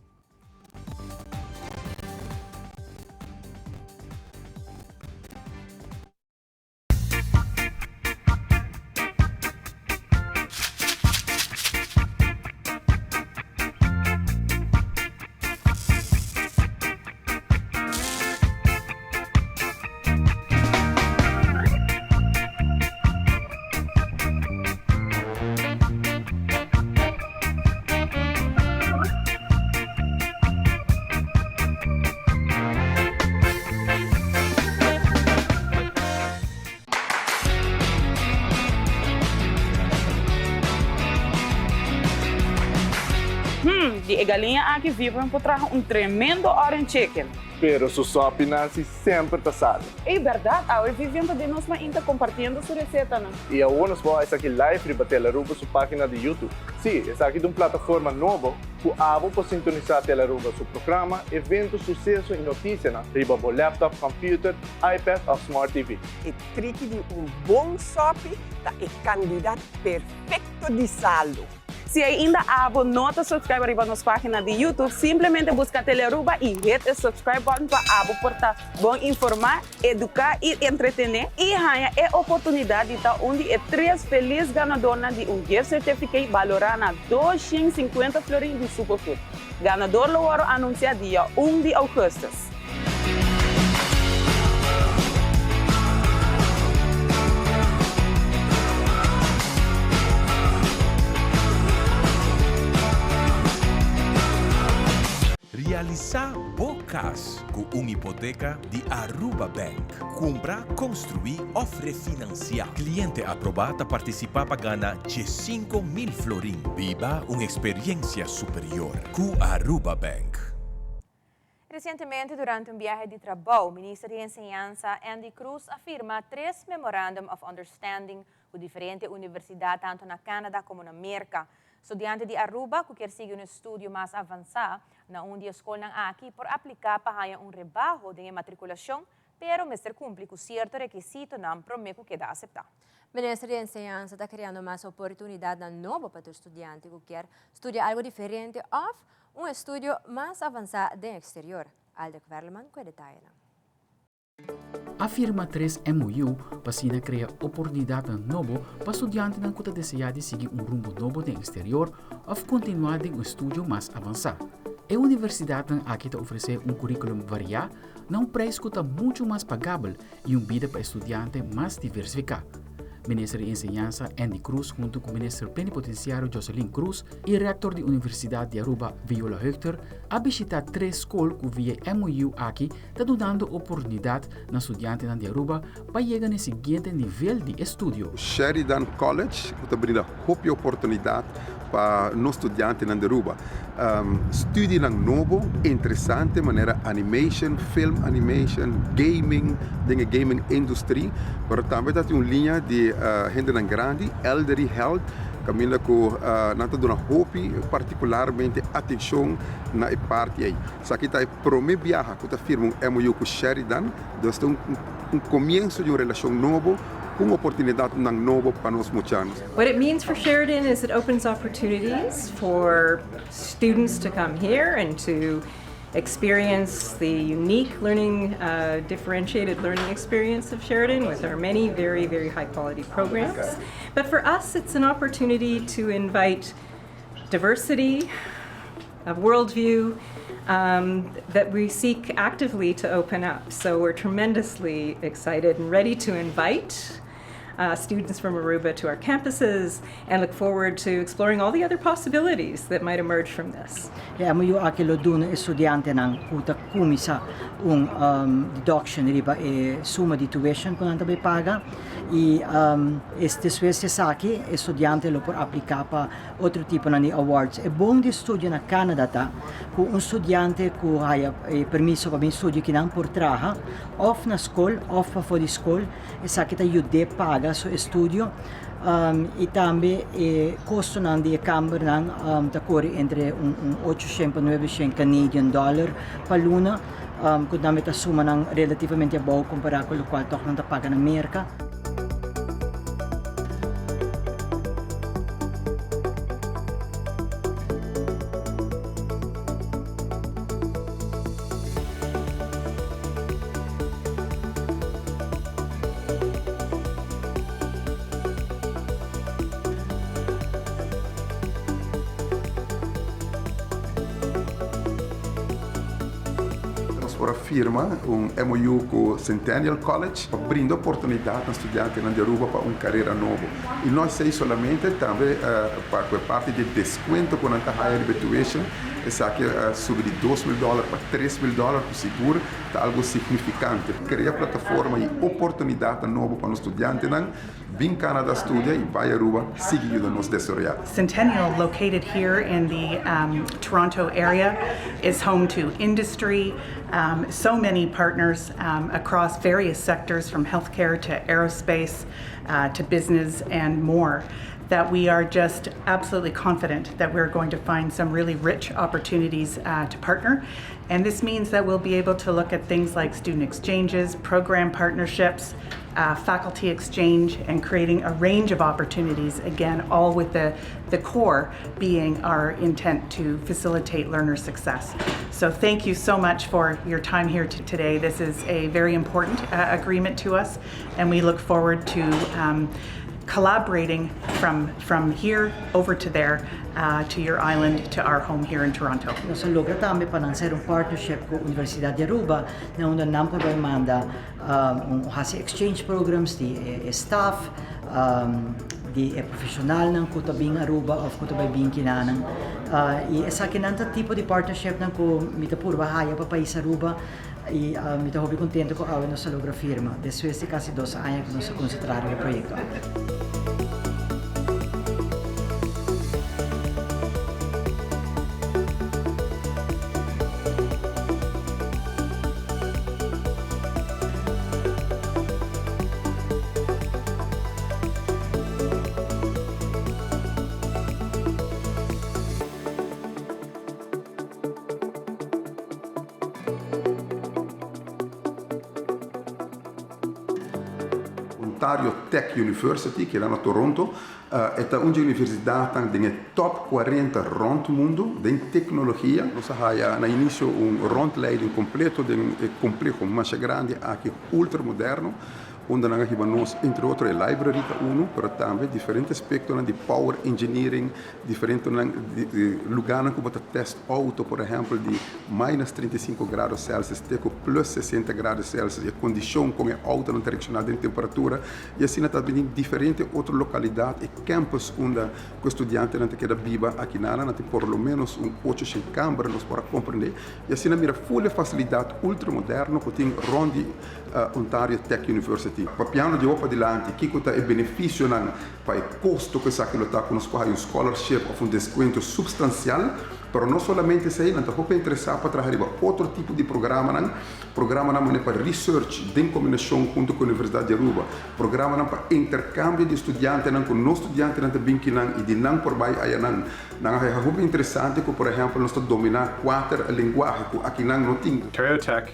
Hmm, di e galiña aki Vivian por traha un tremendo orange chicken. Pero su sopi Nancy semper ta sali. Ey berdad, awe Vivian ta den nos mainta compartiendo su recetanan. Y awor nos por esaki live riba Telaruba su pagina di YouTube. Sí, esaki ta un plataforma nobo cu abo por sintonisa Telaruba su programa, evento, suceso y noticianan riba bo laptop, computer, iPad of Smart TV. E triki di un bon sòpi ta e kandidat perfekto di salu. Si ainda abo no ta subscribe riba nos pagina di YouTube, simplemente buska Telearuba y hit e subscribe button pa abo por ta bon informa, educa y entretene y haña e oportunidad di ta un di e tres feliz ganadornan di un gift certificate balora na 250 florin di Superfood. Ganador lo wòrdu anuncia dia un di augustus. Realisá bo kas ku un hipoteka di Aruba Bank. Kumpra, konstruí òf refinansiá. Kliente aprobá ta partisipá pa gana 15,000 florin. Biba un eksperiensia superior ku Aruba Bank. Recientemente durante un biahe di trabou, Minister di Enseñansa Endy Croes a firma tres Memorandum of Understanding cu diferente universidad tanto na Canada como na Merca. Studiante di Aruba cu kier sigui un estudio mas avansa na un di e scolnan aki por aplica pa haya un rebaho den e matriculacion, pero mester cumpli cu cierto requisitonan prome cu keda acepta. Minister di Enseñansa ta creando mas oportunidadnan nobo pa tur studiante cu kier studia algo diferente of Un estudio mas avansá den eksterior. Aldrich Werleman ku e detayenan. A firma tres MOU pa asina krea oportunidatnan nobo pa studiantenan ku ta deseá di sigui un rumbo nobo den eksterior òf kontinuá den un estudio mas avansá. E universidatnan aki ta ofresé un kuríkulum variá na un preis ku ta muchu mas pagabel i un bida pa e studiante mas diversifiká. Minister di Enseñansa Endy Croes hunto ku Minister Plenipotenciario Joselin Croes i Rector di Universidad di Aruba Viola Heuchter a bishita tres skol ku via e MOU aki ta dunando oportunidat na studiantenan di Aruba pa yega na e siguiente nivel di estudio. Sheridan College ku ta brinda hopi oportunidat pa nos studiantenan di Aruba. Studienan nobo, interesante manera animation, film animation, gaming, den e gaming industry, pero tambe ta tin un liña di hendenan grandi, elderly health, kaminda ku nan ta duna hopi partikularmente atenshon na e parti ei. Esaki ta e prome biaha ku ta firma un MOU ku Sheridan, dus ta un komienso di un relashon nobo ku un oportunidatnan nobo pa nos muchanan. What it means for Sheridan is it opens opportunities for students to come here and to experience the unique learning, uh, differentiated learning experience of Sheridan with our many very, very high quality programs. But for us, it's an opportunity to invite diversity of worldview um, that we seek actively to open up. So we're tremendously excited and ready to invite. students from Aruba to our campuses and look forward to exploring all the other possibilities that might emerge from this. E MOU aki lo duna e studiantenan ku ta kuminsá un deduction riba e suma di tuition ku nan ta bai paga i despues di esaki e studiante lo por apliká pa otro tiponan di awards. E bon di studia na Canada ta ku un studiante ku haya e permiso pa bin studia kinan por traha òf na skol òf pafó di skol. Esaki ta yud'é paga su estudio i tambe e kostonan di e kambernan ta kore entre un ochoshen pa nuebeshen Canadian dollar pa luna, ku tambe ta sumanan relativamente abou kompará ku lokual tòg nan ta paga na Merka. Nos por a firma un MOU cu Centennial College pa brinda oportunidad na studiantenan di Aruba pa un carera nobo. Y no esey solamente, tambe pa cu e parti di descuento cu nan ta haya riba e tuition, esaki a subi di 2000 dollar pa 3000 dollar cu sigur Ta algo significante. Crea plataforma y oportunidadnan nobo pa nos studiantenan bin Canada studia y bay Aruba sigui yuda nos desaroya. Centennial, located here in the Toronto area, is home to industry, so many partners across various sectors from healthcare to aerospace to business and more that we are just absolutely confident that we're going to find some really rich opportunities to partner And this means that we'll be able to look at things like student exchanges, program partnerships, uh, faculty exchange, and creating a range of opportunities, again, all with the, the core being our intent to facilitate learner success. So thank you so much for your time here today. This is a very important uh, agreement to us, and we look forward to um, collaborating from, from here over to there, uh, to your island, to our home here in Toronto. Nos a logra tambe pa nan sera un partnership ku Universidat di Aruba na unda nan por bai manda un hasi exchange programs di e staff, di e profesionalnan ku ta bin Aruba of ku ta bai bin kinanan. I esakinan ta tipo di partnershipnan ku mi ta purba haya pa pais Aruba i mi ta hopi kontento ku awe nos a logra firma despues di kasi dos aña ku nos a konsentrá riba e proyekto aki. Ontario Tech University, keda na Toronto, e ta un dje universidatnan den e top 40 rònt mundu den teknologia. Nos a haya na inisio un rondleiding kompleto den e kompleho masha grandi aki, ultramoderno. Unda nan a hiba nos, entre otro e library ta unu, pero tambe diferente aspectonan di power engineering, diferentenan lugarnan cu bo ta test auto, por ehempel di minus 35 grado Celsius te cu plus 60 grado Celsius, e condicion con e autonan ta reacciona den temperatura, y asina ta bini diferente otro localidad y campus unda cu e studiantenan ta keda biba aki nan, nan tin por lo menos un 800 camber nos por a comprende, y asina mira full e facilidad ultramoderno cu tin rond di Ontario Tech University. Papiando di awor padilanti, kiko ta e benefisionan pa e kosto ku esaki lo ta ku nos por haña un scholarship òf un deskuento supstansial? Pero no solamente esei, nan ta hopi interesá pa traha riba otro tipo di programanan, programanan manera pa research den kombinashon huntu ku Universidat di Aruba, programanan pa interkambio di studiantenan ku nos studiantenan ta bin kinan i di nan por bai ayanan. Nan a haña hopi interesante ku por ehèmpel nos ta dominá kuater lenguahe ku akinan no tin. Ontario Tech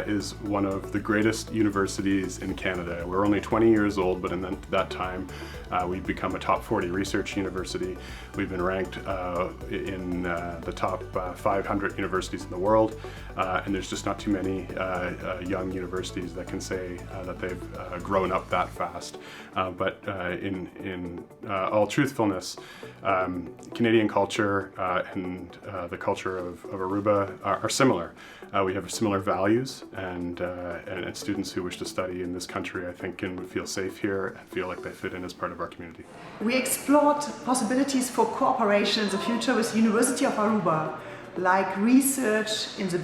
is one of the greatest universities in Canada. We're only 20 years old, but in that time uh, we've become a top 40 research university. We've been ranked uh, in uh, the top 500 universities in the world, and there's just not too many young universities that can say that they've grown up that fast. but in, in all truthfulness, Canadian culture and the culture of Aruba are similar. We have similar values and and students who wish to study in this country I think can feel safe here and feel like they fit in as part of our community. We explored possibilities for cooperation in the future with the University of Aruba, like research in the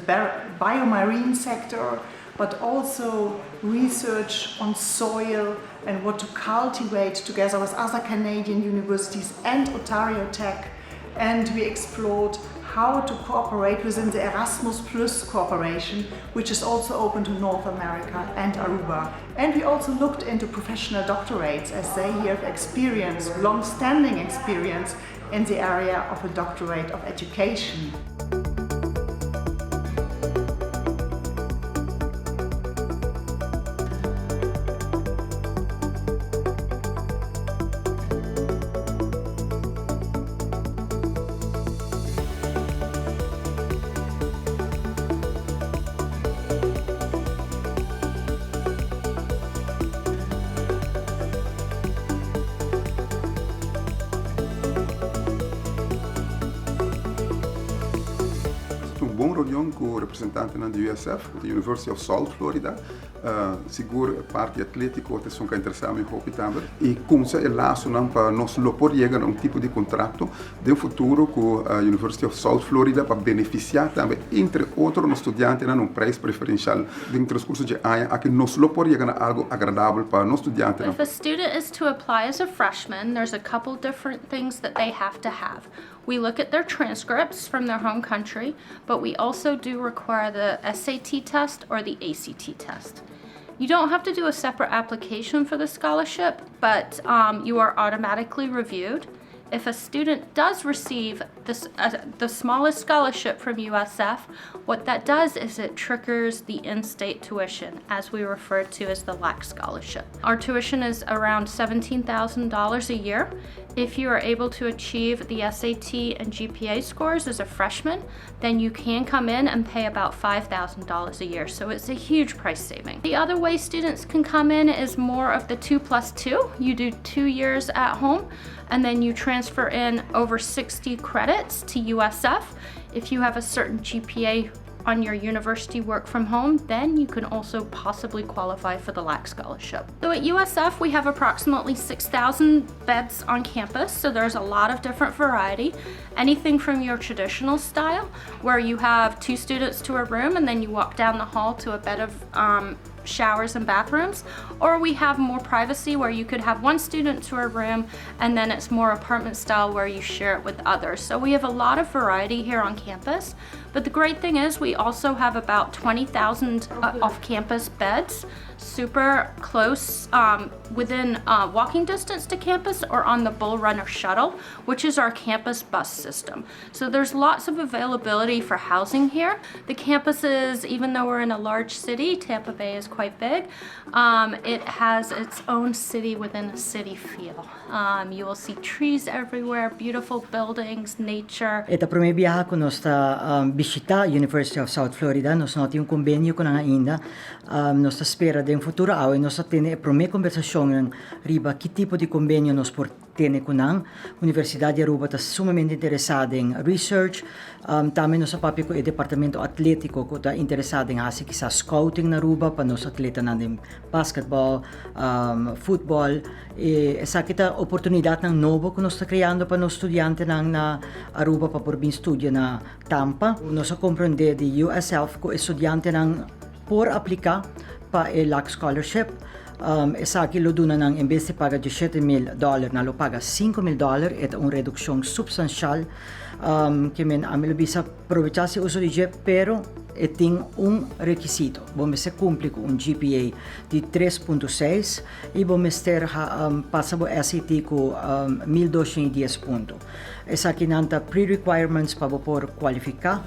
biomarine sector, but also research on soil and what to cultivate together with other Canadian universities and Ontario Tech. And we explored how to cooperate within the Erasmus Plus cooperation, which is also open to North America and Aruba. And we also looked into professional doctorates as they have experience, long-standing experience in the area of a doctorate of education. Un bon reunion cu representantenan di USF, cu ta University of South Florida. Sigur e parti atletico ta esun cu a interesa mi hopi tambe. Y cunsa e lasonan pa nos lo por yega na un tipo di contrato den futuro cu University of South Florida pa beneficia tambe entre otro nos studiantenan na un prijs preferencial. Den transcurso dje aña aki nos lo por yega na algo agradabel pa nos studiantenan. If a student is to apply as a freshman, there's a couple different things that they have to have. We look at their transcripts from their home country, but we also do require the SAT test or the ACT test. You don't have to do a separate application for the scholarship, but um, you are automatically reviewed. If a student does receive this, uh, the smallest scholarship from USF, what that does is it triggers the in-state tuition, as we refer to as the LAC scholarship. Our tuition is around $17,000 a year. If you are able to achieve the SAT and GPA scores as a freshman, then you can come in and pay about $5,000 a year. So it's a huge price saving. The other way students can come in is more of the 2 plus 2. You do two years at home and then you transfer in over 60 credits to USF. If you have a certain GPA on your university work from home, then you can also possibly qualify for the LAC scholarship. So at USF, we have approximately 6,000 beds on campus, so there's a lot of different variety. Anything from your traditional style, where you have two students to a room and then you walk down the hall to a bed of um, showers and bathrooms, or we have more privacy where you could have one student to a room and then it's more apartment style where you share it with others. So we have a lot of variety here on campus. But the great thing is we also have about 20,000 uh, off-campus beds super close um, within uh, walking distance to campus or on the Bull Runner shuttle, which is our campus bus system. So there's lots of availability for housing here. The campuses, even though we're in a large city, Tampa Bay is quite big, um, it has its own city within a city feel. Um, you will see trees everywhere, beautiful buildings, nature. E ta prome biaha cu nos ta bishita University of South Florida. Nos no tin un convenio cu nan ainda. Nos ta spera den futuro awe nos ta tene e prome conversacionnan riba ki tipo di convenio nos por tene cu nan. Universidad di Aruba ta sumamente interesa den research. Tambe nos a papia cu e departamento atletico cu ta interesa den haci kisas scouting na Aruba pa nos atletanan den basketball, futbol. E esaki ta oportunidadnan nobo cu nos ta creando pa nos studiantenan na Aruba pa por bin studia na Tampa. Nos a comprende di USF cu e studiantenan por aplica pa e LAC Scholarship. Esaki lo duna nan en bes di paga 17,000 dollar nan lo paga 5,000 dollar. E ta un reduccion substancial. Ke men ami lo bisa probecha si uso di dje pero e tin un rekisito. Bo mester kumpli ku un GPA di tres punto seis i bo mester pasa bo SAT ku 1210 punto. Esakinan ta pre-requirements pa bo por kualifiká.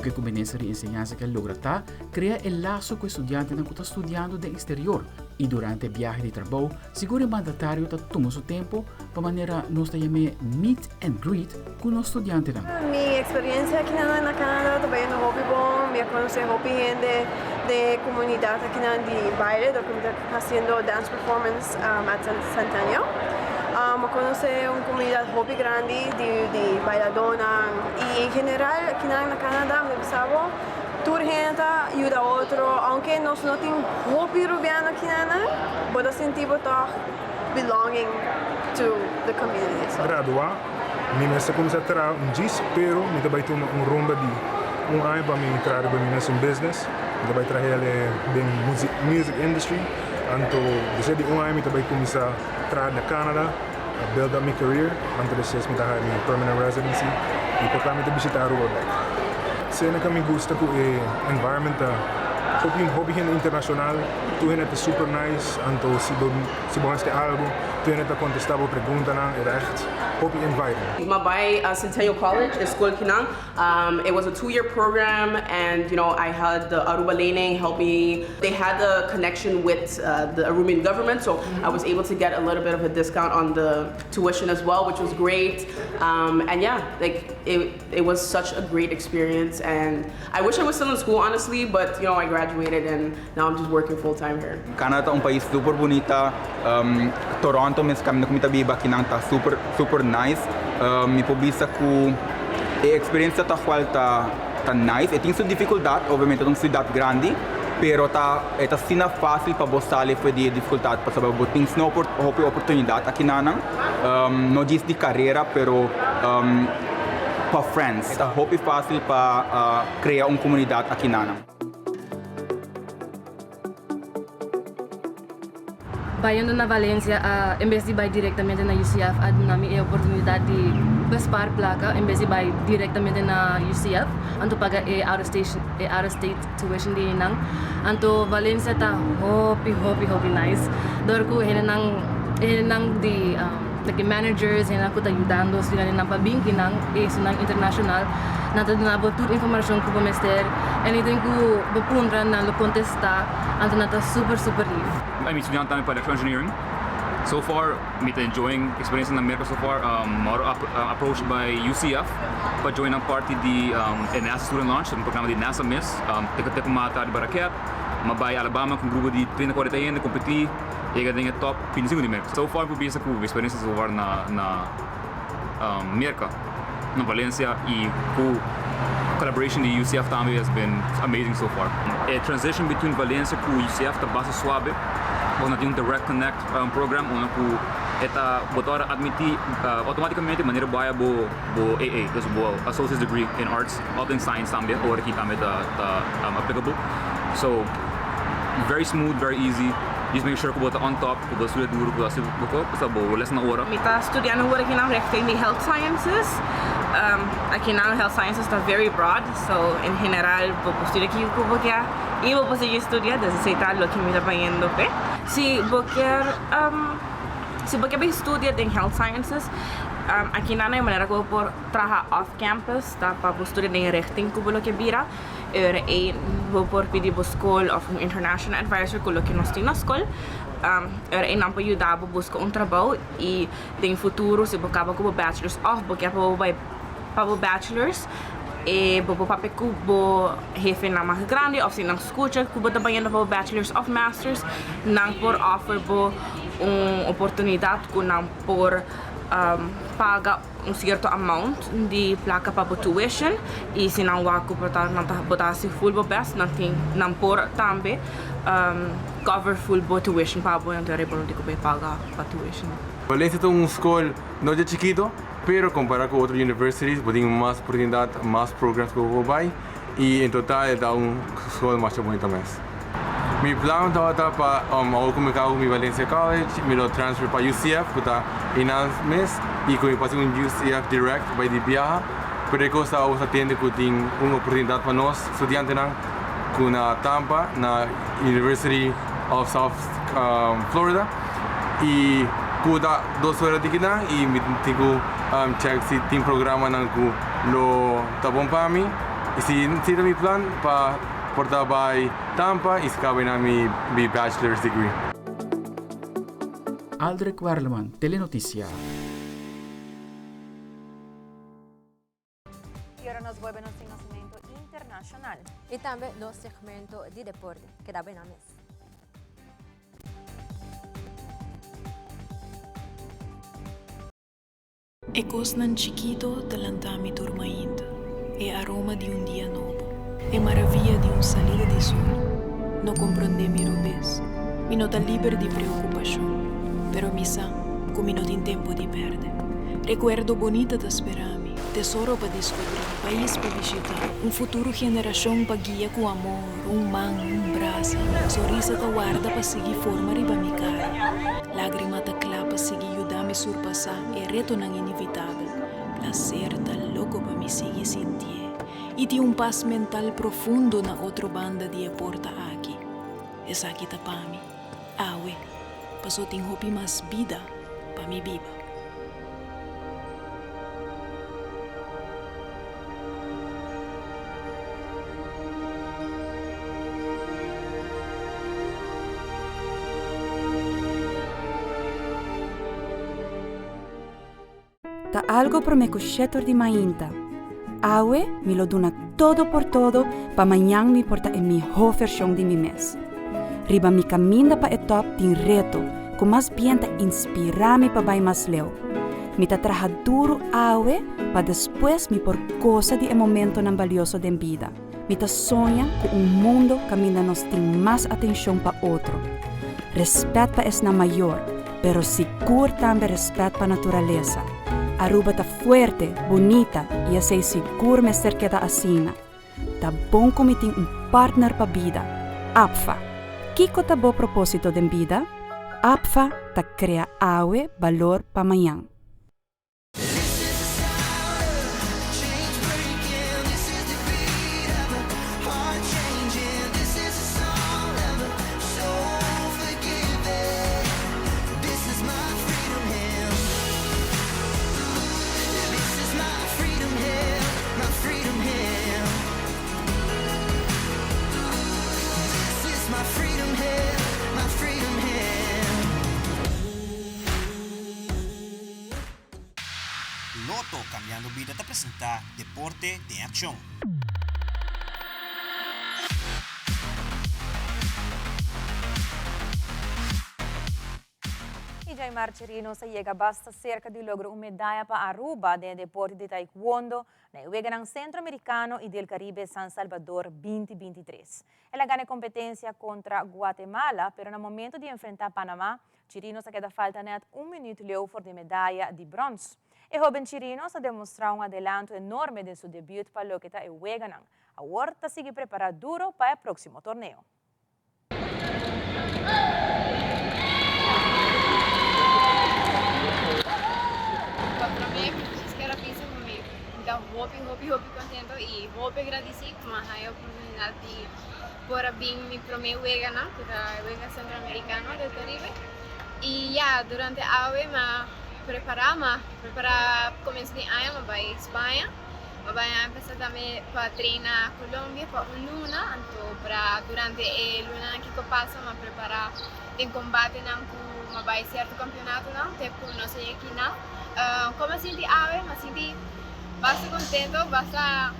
Loke ku Minister di Enseñansa ke logra ta krea e laso ku e studiantenan ku ta studiando den eksterior i durante e biahe di trabou. Sigur e mandatario ta tuma su tempo pa manera nos ta yam'é meet and greet ku nos studiantenan. Mi experiencia aki na Canada ta bayendo hopi bon, mi a conoce hopi hende den e comunidad akinan di baile dor cu mi ta haciendo dance performance at Centennial. Mi a conoce un comunidad hopi grandi di bailadonan y en general akinan na Canada mi ta bisa bo tur hende ta yuda otro aunke nos no tin hopi Rubiano akinan bo ta sinti bo toch belonging to the community. Gradua, mi mester cuminsa traha un djis, pero mi ta bay tuma un ronda di un aña pa mi traha riba mi mesun business. Mi ta bay traha el den music industry. Anto despues di un aña mi ta bay cuminsa traha na Canada, build up mi career, anto despues mi ta haya mi permanent residency y por ta mi ta bishita Aruba bek. Sena cu mi gusta cu e environment ta hopi hopi hende internacional, tur hende ta super nice, anto si bo si bo haci algo tur hende ta contesta bo preguntanan, e ta echt hopi inviting. M'a bai Centennial College, e school kinan. It was a 2-year program and I had the Aruba Lening help me. They had a connection with the Arubian government, so I was able to get a little bit of a discount on the tuition as well, which was great. And yeah, like it was such a great experience and I wish I was still in school honestly, but I graduated and now I'm just working full time here. Canada ta un pais super bunita, Toronto mes caminda cu mi ta biba akinan ta super super nice. Mi por bisa cu e experiencia ta cual ta ta nice, e tin su dificultad, obviamente ta un ciudad grandi, pero ta e ta asina facil pa bo sali for di e dificultad pasobra bo tin asina hopi oportunidad akinanan, no djis di carera pero pa friends. E ta hopi facil pa crea un comunidad akinanan. Bayendo na Valencia a en bes di bai directamente na UCF a duna mi e oportunidad di bespaar placa en bes di bai directamente na UCF anto paga e out of station e out of state tuition di einan. Anto Valencia ta hopi hopi hopi nice dor cu hendenan hendenan di like e managers hendenan cu ta yudando studiantenan pa bin kinan e esunnan internacional nan ta duna bo tur informacion cu bo mester anything cu bo puntra nan lo contesta anto nan ta super super lief. Mi studiante tambe pa electrical engineering. So far mi ta enjoying experiencia na Merca so far. Mi a worde approached by UCF pa join nan parti di e NASA Student Launch, un programa di NASA mes. Te ku mata riba raket. Mi a bai Alabama ku un grupo di 30 cuarenta hende competi yega den e top 25 di Merca. So far mi por bisa ku mi experiencia so far na Merca, na Valencia y cu collaboration di UCF tambe has been amazing so far. E transition between Valencia cu UCF ta basta suave, pasobra nan tin un direct connect program unda cu e ta bo ta ora admiti automaticamente manera bo haya bo bo AA, dus bo Associate's Degree in Arts of in Science tambe ora aki tambe ta applicable. So very smooth, very easy, just make sure cu bo ta on top. Ku bo studia duru, ku bo hasi bo kos, pasobra bo les na ora. Mi ta studiando awor akinan richting di health sciences. Akinan health sciences ta very broad, so en general bo por studia kiko ku bo kier i bo por sigui studia, dus esei ta loke mi ta bayendo p'e. Si bo kier si bo kier bay studia den health sciences, akinan e manera ku bo por traha off campus ta pa bo studia den e richting ku bo lo ke bira. E ora ei bo por pidi bo skol òf un international advisor ku loke nos tin na skol. E ora ei nan por yuda bo buska un trabou i den futuro si bo kaba ku bo bachelors òf bo kier pa bo bai pa bo bachelors e bo por papia ku bo hefenan mas grandi òf si nan skucha ku bo ta bayendo pa bo bachelors òf masters nan por offer bo un oportunidat ku nan por paga un cierto amount di placa pa bo tuition y si nan wak cu bo ta nan ta bo ta haci full bo best nan tin nan por tambe cover full bo tuition pa bo anto bo no tin cu bay paga pa tuition. Valencia ta un school no dje chikito pero compara cu otro universities bo tin mas oportunidad mas programs cu bo por bay y en total e ta un school masha bunita mes. Mi plan tabata pa awor ku mi kaba ku mi Valencia College mi lo transfer pa UCF ku ta einan mes y ku mi por hasi un UCF direct bai di biaha pero e kos ta awor ta tende ku tin un oportunidat pa nos studiantenan ku na Tampa na University of South Florida y ku ta dos ora di kinan y mi tin ku check si tin programanan ku lo ta bon pa mi y si si ta mi plan pa Por ta bai Tampa y scaba na mi mi bachelor's degree. Aldrich Werleman, Telenoticia. Y ora nos bolbe nos tin nacimento internacional. internacional. Y tambe nos segmento di deporte. Keda bay na mes. E kosnan chikito ta lanta mi tur mainta, e aroma di un dia nobo, e maravia di un salida di sol. No komprondé mi robes, mi no ta liber di preokupashon, pero mi sa ku mi no tin tempu di pèrdè. Rekuerdo bonita ta spera mi, tesoro pa diskubrí, pais pa bishitá, un futuro generashon pa guia ku amor, un man, un brasa, sonrisa ta warda pa sigui forma riba mi kara, lágrima ta kla pa sigui yuda mi surpasá e retonan inevitabel. Plaser ta loko pa mi sigui sintié i tin un pas mental profundo na otro banda di e porta aki. Esaki ta pa mi, awe, paso tin hopi mas bida pa mi biba. Ta algo prome cu shetor di mainta. Awe mi lo duna todo por todo pa mañan mi por ta e miho version di mi mes. Riba mi caminda pa e top tin reto cu mas bien ta inspira mi pa bay mas leu. Mi ta traha duro awe pa despues mi por gosa di e momentonan balioso den bida. Mi ta soña ku un mundo kaminda nos tin mas atenshon pa otro, respèt pa esnan mayor, pero sigur tambe respèt pa naturalesa. Aruba ta fuerte, bunita i esei sigur mester keda asina. Ta bon ku mi tin un partner pa bida, APFA. Kiko ta bo propósito den bida? APFA ta krea awe balor pa mañan. Lotto Cambiando Bida ta presenta Deporte den Accion. Y Jaimar Chirinos a yega basta cerca di logra un medaya pa Aruba den e deporte di taekwondo na e Weganan Centro Americano y del Caribe San Salvador 2023. El a gana e competencia contra Guatemala, pero na momento di enfrenta Panama, Chirinos a keda falta net un minuut leu for di medaya di brons. E hoben Chirinos a demostra un adelanto enorme den su debut pa loke ta e weganan. Awor ta sigui prepara duro pa e proximo torneo. Pa prome mi djis kier a bisa ku mi ta hopi hopi hopi kontento i hopi agradisí ku mi a haña e oportunidat di por a bin mi prome weganan ku ta e wega Centroamericano del Caribe i ya durante awe mi a prepara mi a prepara komienso di aña mi a bai Spaña mi a bai a empesa tambe pa traina Colombia pa un luna anto pra durante e lunanan kiko pasa mi a prepara den kombatenan ku mi a bai sierto kampionatonan te ku nos a yega kinan komo a sinti awe mi a sinti basta kontento basta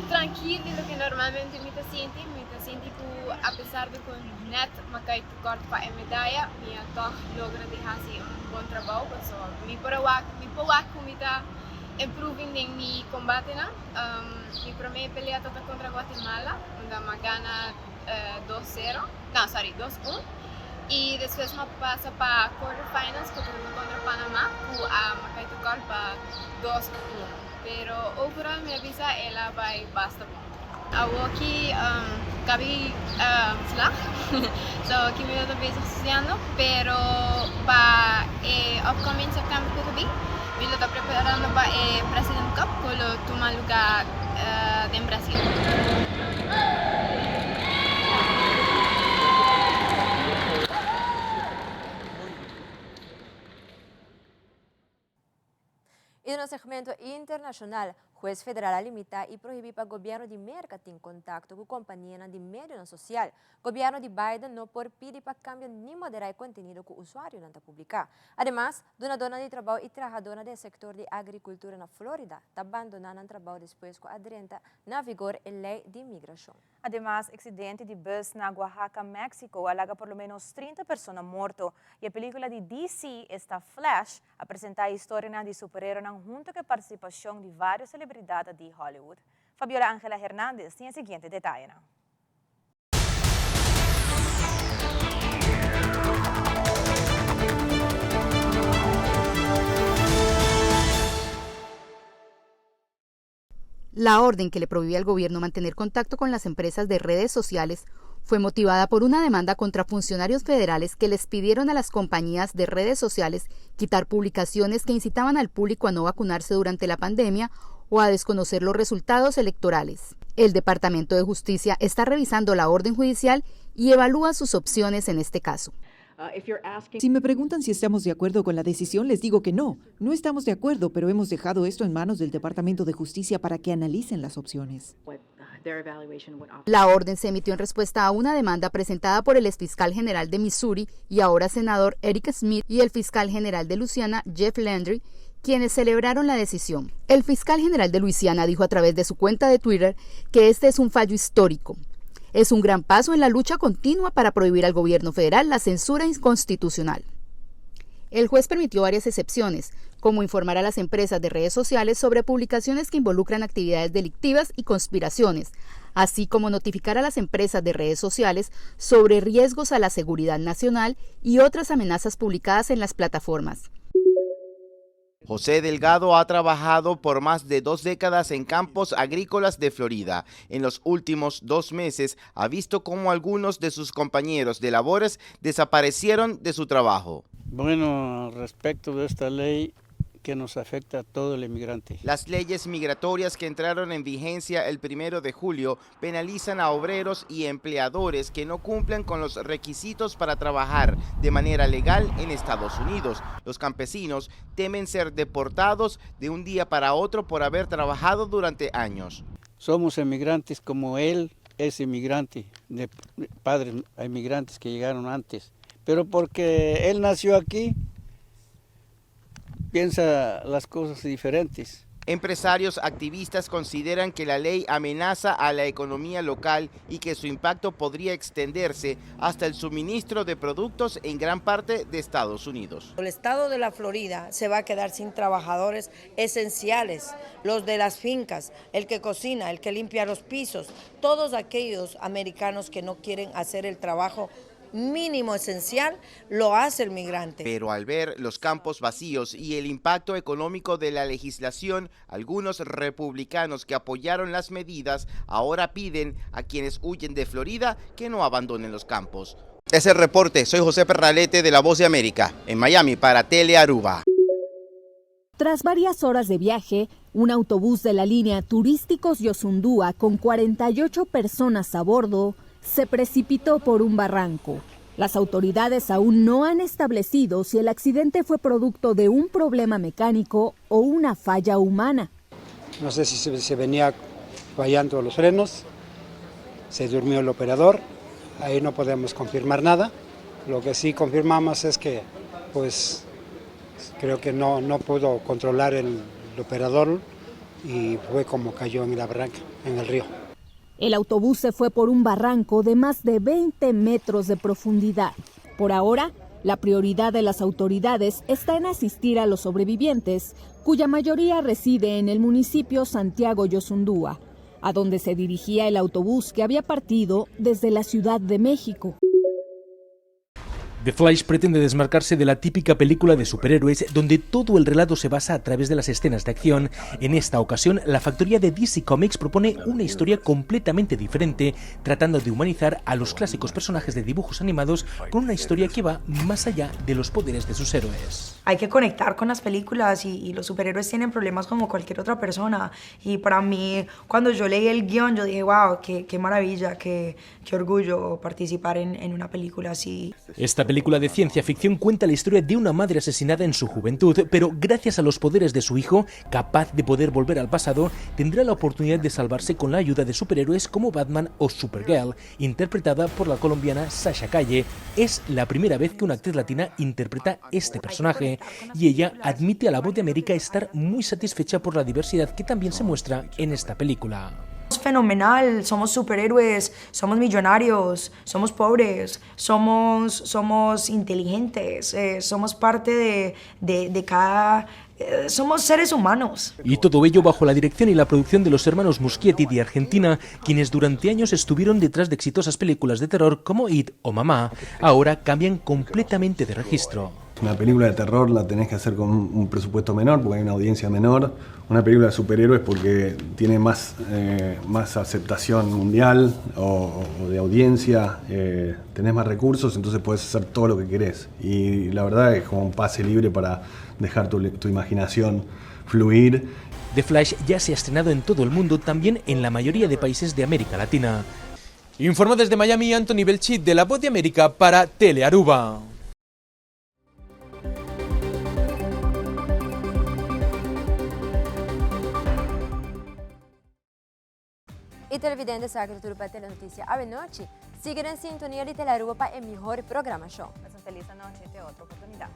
Trankil di loke normalmente mi ta sinti, mi ta sinti ku apesar di ku nèt mi a kai tekort pa e medaya, mi a tòg logra di hasi un bon trabou paso mi por a wak, mi por wak ku mi ta improving den mi kombatenan. Mi promé pelea tabata kontra Guatemala unda mi a gana dos sero, no sorry dos un i despues mi a pasa pa quarter finals ku tabata kontra Panama ku a mi a kai tekort pa dos un. Pero overal mi a bisa el a bai basta bon. Awoki Gaby slag so aki mi lo ta bezig studiando pero pa e upcoming september ku ta bin mi lo ta preparando pa e president cup ku lo tuma luga den Brasil. Y den nos segmento internacional, Hues federal a limita y prohibi pa gobierno di Merca tin contacto cu companianan di medionan social. Gobierno di Biden no por pidi pa cambia ni modera e contenido cu usuarionan ta publica. Ademas, dunadornan di trabao y trahadornan den e sector di agricultura na Florida ta bandona nan trabao despues cu a drenta na vigor e ley di migracion. Ademas, accidente di bus na Oaxaca, Mexico, a laga por lo menos 30 persona morto. Y e pelicula di DC, esta Flash, a presenta e historianan di superheroenan hunto cu e participacion di varios celebridad di Hollywood. Fabiola Angela Hernandez tin e siguiente detayenan. La orden que le prohibía al gobierno mantener contacto con las empresas de redes sociales fue motivada por una demanda contra funcionarios federales que les pidieron a las compañías de redes sociales quitar publicaciones que incitaban al público a no vacunarse durante la pandemia o a desconocer los resultados electorales. El Departamento de Justicia está revisando la orden judicial y evalúa sus opciones en este caso. Si me preguntan si estamos de acuerdo con la decisión, les digo que no. No estamos de acuerdo, pero hemos dejado esto en manos del Departamento de Justicia para que analicen las opciones. La orden se emitió en respuesta a una demanda presentada por el exfiscal general de Missouri y ahora senador Eric Schmitt y el fiscal general de Luisiana Jeff Landry, quienes celebraron la decisión. El fiscal general de Luisiana dijo a través de su cuenta de Twitter que este es un fallo histórico. Es un gran paso en la lucha continua para prohibir al gobierno federal la censura inconstitucional. El juez permitió varias excepciones, como informar a las empresas de redes sociales sobre publicaciones que involucran actividades delictivas y conspiraciones, así como notificar a las empresas de redes sociales sobre riesgos a la seguridad nacional y otras amenazas publicadas en las plataformas. José Delgado ha trabajado por más de dos décadas en campos agrícolas de Florida. En los últimos dos meses ha visto cómo algunos de sus compañeros de labores desaparecieron de su trabajo. Bueno, respecto de esta ley, que nos afecta a todo el inmigrante. Las leyes migratorias que entraron en vigencia el primero de julio penalizan a obreros y empleadores que no cumplen con los requisitos para trabajar de manera legal en Estados Unidos. Los campesinos temen ser deportados de un día para otro por haber trabajado durante años. Somos inmigrantes como él es inmigrante, de padres inmigrantes que llegaron antes, pero porque él nació aquí, piensa las cosas diferentes. Empresarios activistas consideran que la ley amenaza a la economía local y que su impacto podría extenderse hasta el suministro de productos en gran parte de Estados Unidos. El estado de la Florida se va a quedar sin trabajadores esenciales, los de las fincas, el que cocina, el que limpia los pisos, todos aquellos americanos que no quieren hacer el trabajo mínimo esencial lo hace el migrante. Pero al ver los campos vacíos y el impacto económico de la legislación, algunos republicanos que apoyaron las medidas ahora piden a quienes huyen de Florida que no abandonen los campos. Es el reporte. Soy José Perralete de La Voz de América, en Miami para Telearuba. Tras varias horas de viaje, un autobús de la línea Turísticos Yosundúa con 48 personas a bordo se precipitó por un barranco. Las autoridades aún no han establecido si el accidente fue producto de un problema mecánico o una falla humana. No sé si se, venía fallando los frenos, se durmió el operador, ahí no podemos confirmar nada. Lo que sí confirmamos es que, pues, creo que no, no pudo controlar el, el operador y fue como cayó en la barranca, en el río. El autobús se fue por un barranco de más de 20 metros de profundidad. Por ahora, la prioridad de las autoridades está en asistir a los sobrevivientes, cuya mayoría reside en el municipio Santiago Yosundúa, a donde se dirigía el autobús que había partido desde la Ciudad de México. The Flash pretende desmarcarse de la típica película de superhéroes donde todo el relato se basa a través de las escenas de acción. En esta ocasión, la factoría de DC Comics propone una historia completamente diferente, tratando de humanizar a los clásicos personajes de dibujos animados con una historia que va más allá de los poderes de sus héroes. Hay que conectar con las películas y, y los superhéroes tienen problemas como cualquier otra persona. Y para mí, cuando yo leí el guión, yo dije, wow, qué, qué maravilla, qué, qué orgullo participar en, en una película así. Esta película de ciencia ficción cuenta la historia de una madre asesinada en su juventud, pero gracias a los poderes de su hijo, capaz de poder volver al pasado, tendrá la oportunidad de salvarse con la ayuda de superhéroes como Batman o Supergirl, interpretada por la colombiana Sasha Calle. Es la primera vez que una actriz latina interpreta este personaje y ella admite a La Voz de América estar muy satisfecha por la diversidad que también se muestra en esta película. Es fenomenal, somos superhéroes, somos millonarios, somos pobres, somos, somos inteligentes, eh, somos parte de, de, de cada... Eh, somos seres humanos. Y todo ello bajo la dirección y la producción de los hermanos Muschietti de Argentina, quienes durante años estuvieron detrás de exitosas películas de terror como It o Mamá. Ahora cambian completamente de registro. Una película de terror la tenés que hacer con un presupuesto menor porque hay una audiencia menor. Una película de superhéroes porque tiene más, eh, más aceptación mundial o, o de audiencia, eh, tenés más recursos, entonces podés hacer todo lo que querés. Y la verdad es como un pase libre para dejar tu, tu imaginación fluir. The Flash ya se ha estrenado en todo el mundo, también en la mayoría de países de América Latina. Informó desde Miami Anthony Belchi de La Voz de América para Telearuba. Y televidente sa cu tur pa Telenoticia awe nochi. Sigui den sintonia di Telearuba pa e mihor programacion. Un feliz anochi te otro oportunidad.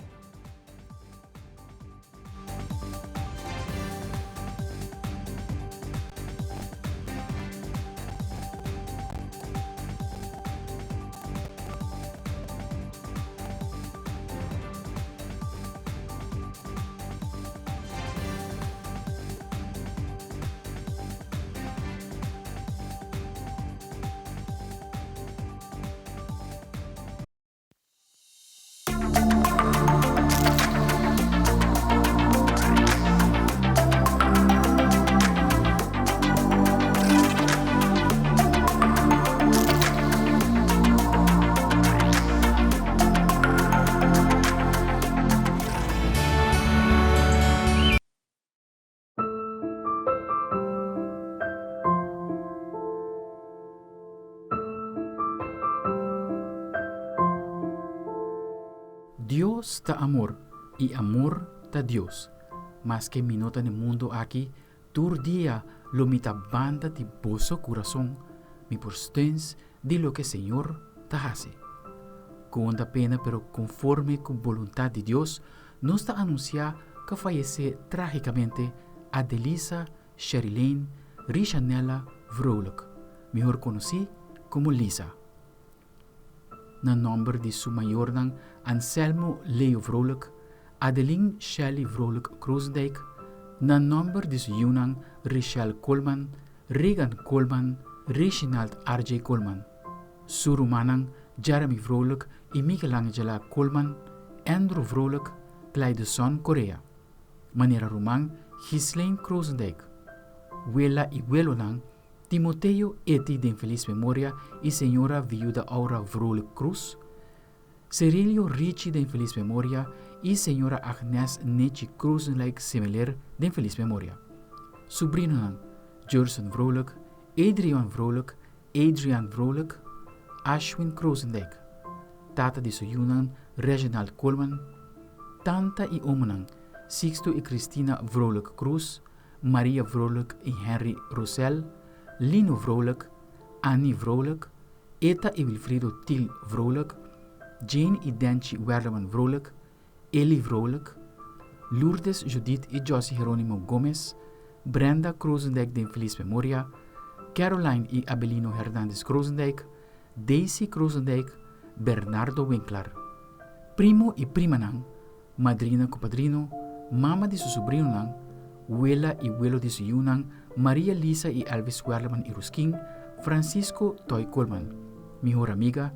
Dios ta amor y amor ta Dios. Maske mi no ta n'e mundo aki, tur dia lo mi ta banda di boso curason, mi por steuns di loke Señor ta haci. Cu honda pena pero conforme cu boluntad di Dios, nos ta anuncia cu a fayece tragicamente Adelisa Sherilene Rishanella Vrolijk, mihor conoci como Lisa. Na nomber di su mayornan Anselmo Leo Vrolijk, Adeline Shelly Vrolijk Kroosendijk, na nomber di su yiunan Richelle Koolman, Regan Koolman, Reginald RJ Koolman. Su rumannan Jeremy Vrolijk y Michelangela Koolman, Andrew Vrolijk, Clydeson Correa. Manera ruman Ghislaine Kroosendijk. Wela y welonan Timoteo Eti den feliz memoria y señora viuda Aura Vrolijk Cruz, Cerilio Richie den feliz memoria y señora Agnes Nechi Kroosendijk Semeler den feliz memoria. Subrinonan, Jerson Vrolijk, Adrian Vrolijk, Adrian Vrolijk, Ashwin Kroosendijk. Tata di su yunan Reginald Koolman, tanta y omonan Sixto y Christina Vrolijk Cruz, Maria Vrolijk y Henry Rosell, Lino Vrolijk, Annie Vrolijk, Eta y Wilfredo Til Vrolijk, Jane y Denchi Werleman Vrolijk, Eli Vrolijk, Lourdes Judith y Jossy Geronimo Gomez, Brenda Krozendijk den feliz memoria, Caroline y Abelino Hernandez Krozendijk, Daisy Krozendijk, Bernardo Winklar. Primo y primanan, madrina cu padrino, mama di su sobrinonan, wela y welo di su yiunan, Maria Lisa y Elvis Werleman y Ruskin, Francisco Toy Koolman. Mihor amiga,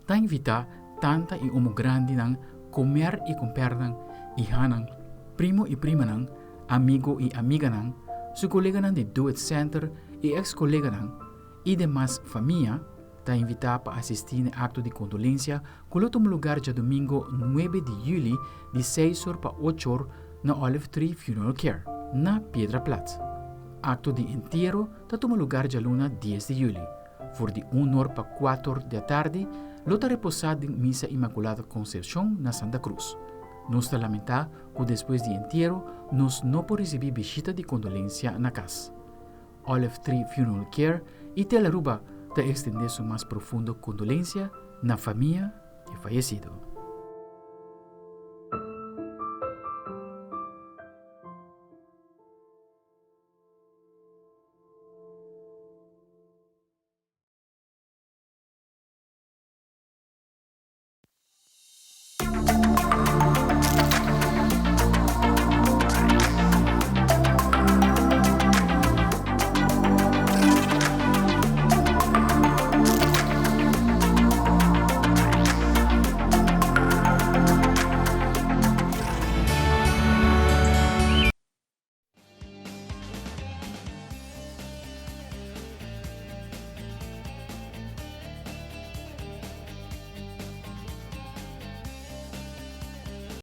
ta invita tanta y omo grandinan, comer y compernan, ihanan, primo y primanan, amigo y amiganan, su coleganan di Do It Center y ex coleganan y demas famia. Ta invita pa asisti na acto di condolencia cu lo tuma lugar diadomingo 9 di juli di 6 or pa 8 or na Olive Tree Funeral Care, na Piedra Plat. Acto di entiero ta tuma lugar dialuna 10 di juli. For di 1 or pa 4 or di atardi lo ta reposa den Misa Inmaculada Concepcion na Santa Cruz. Nos ta lamenta cu despues di entiero nos no por ricibi bishita di condolencia na cas. Olive Tree Funeral Care y Telearuba ta extende su mas profundo condolencia na famia di fayecido.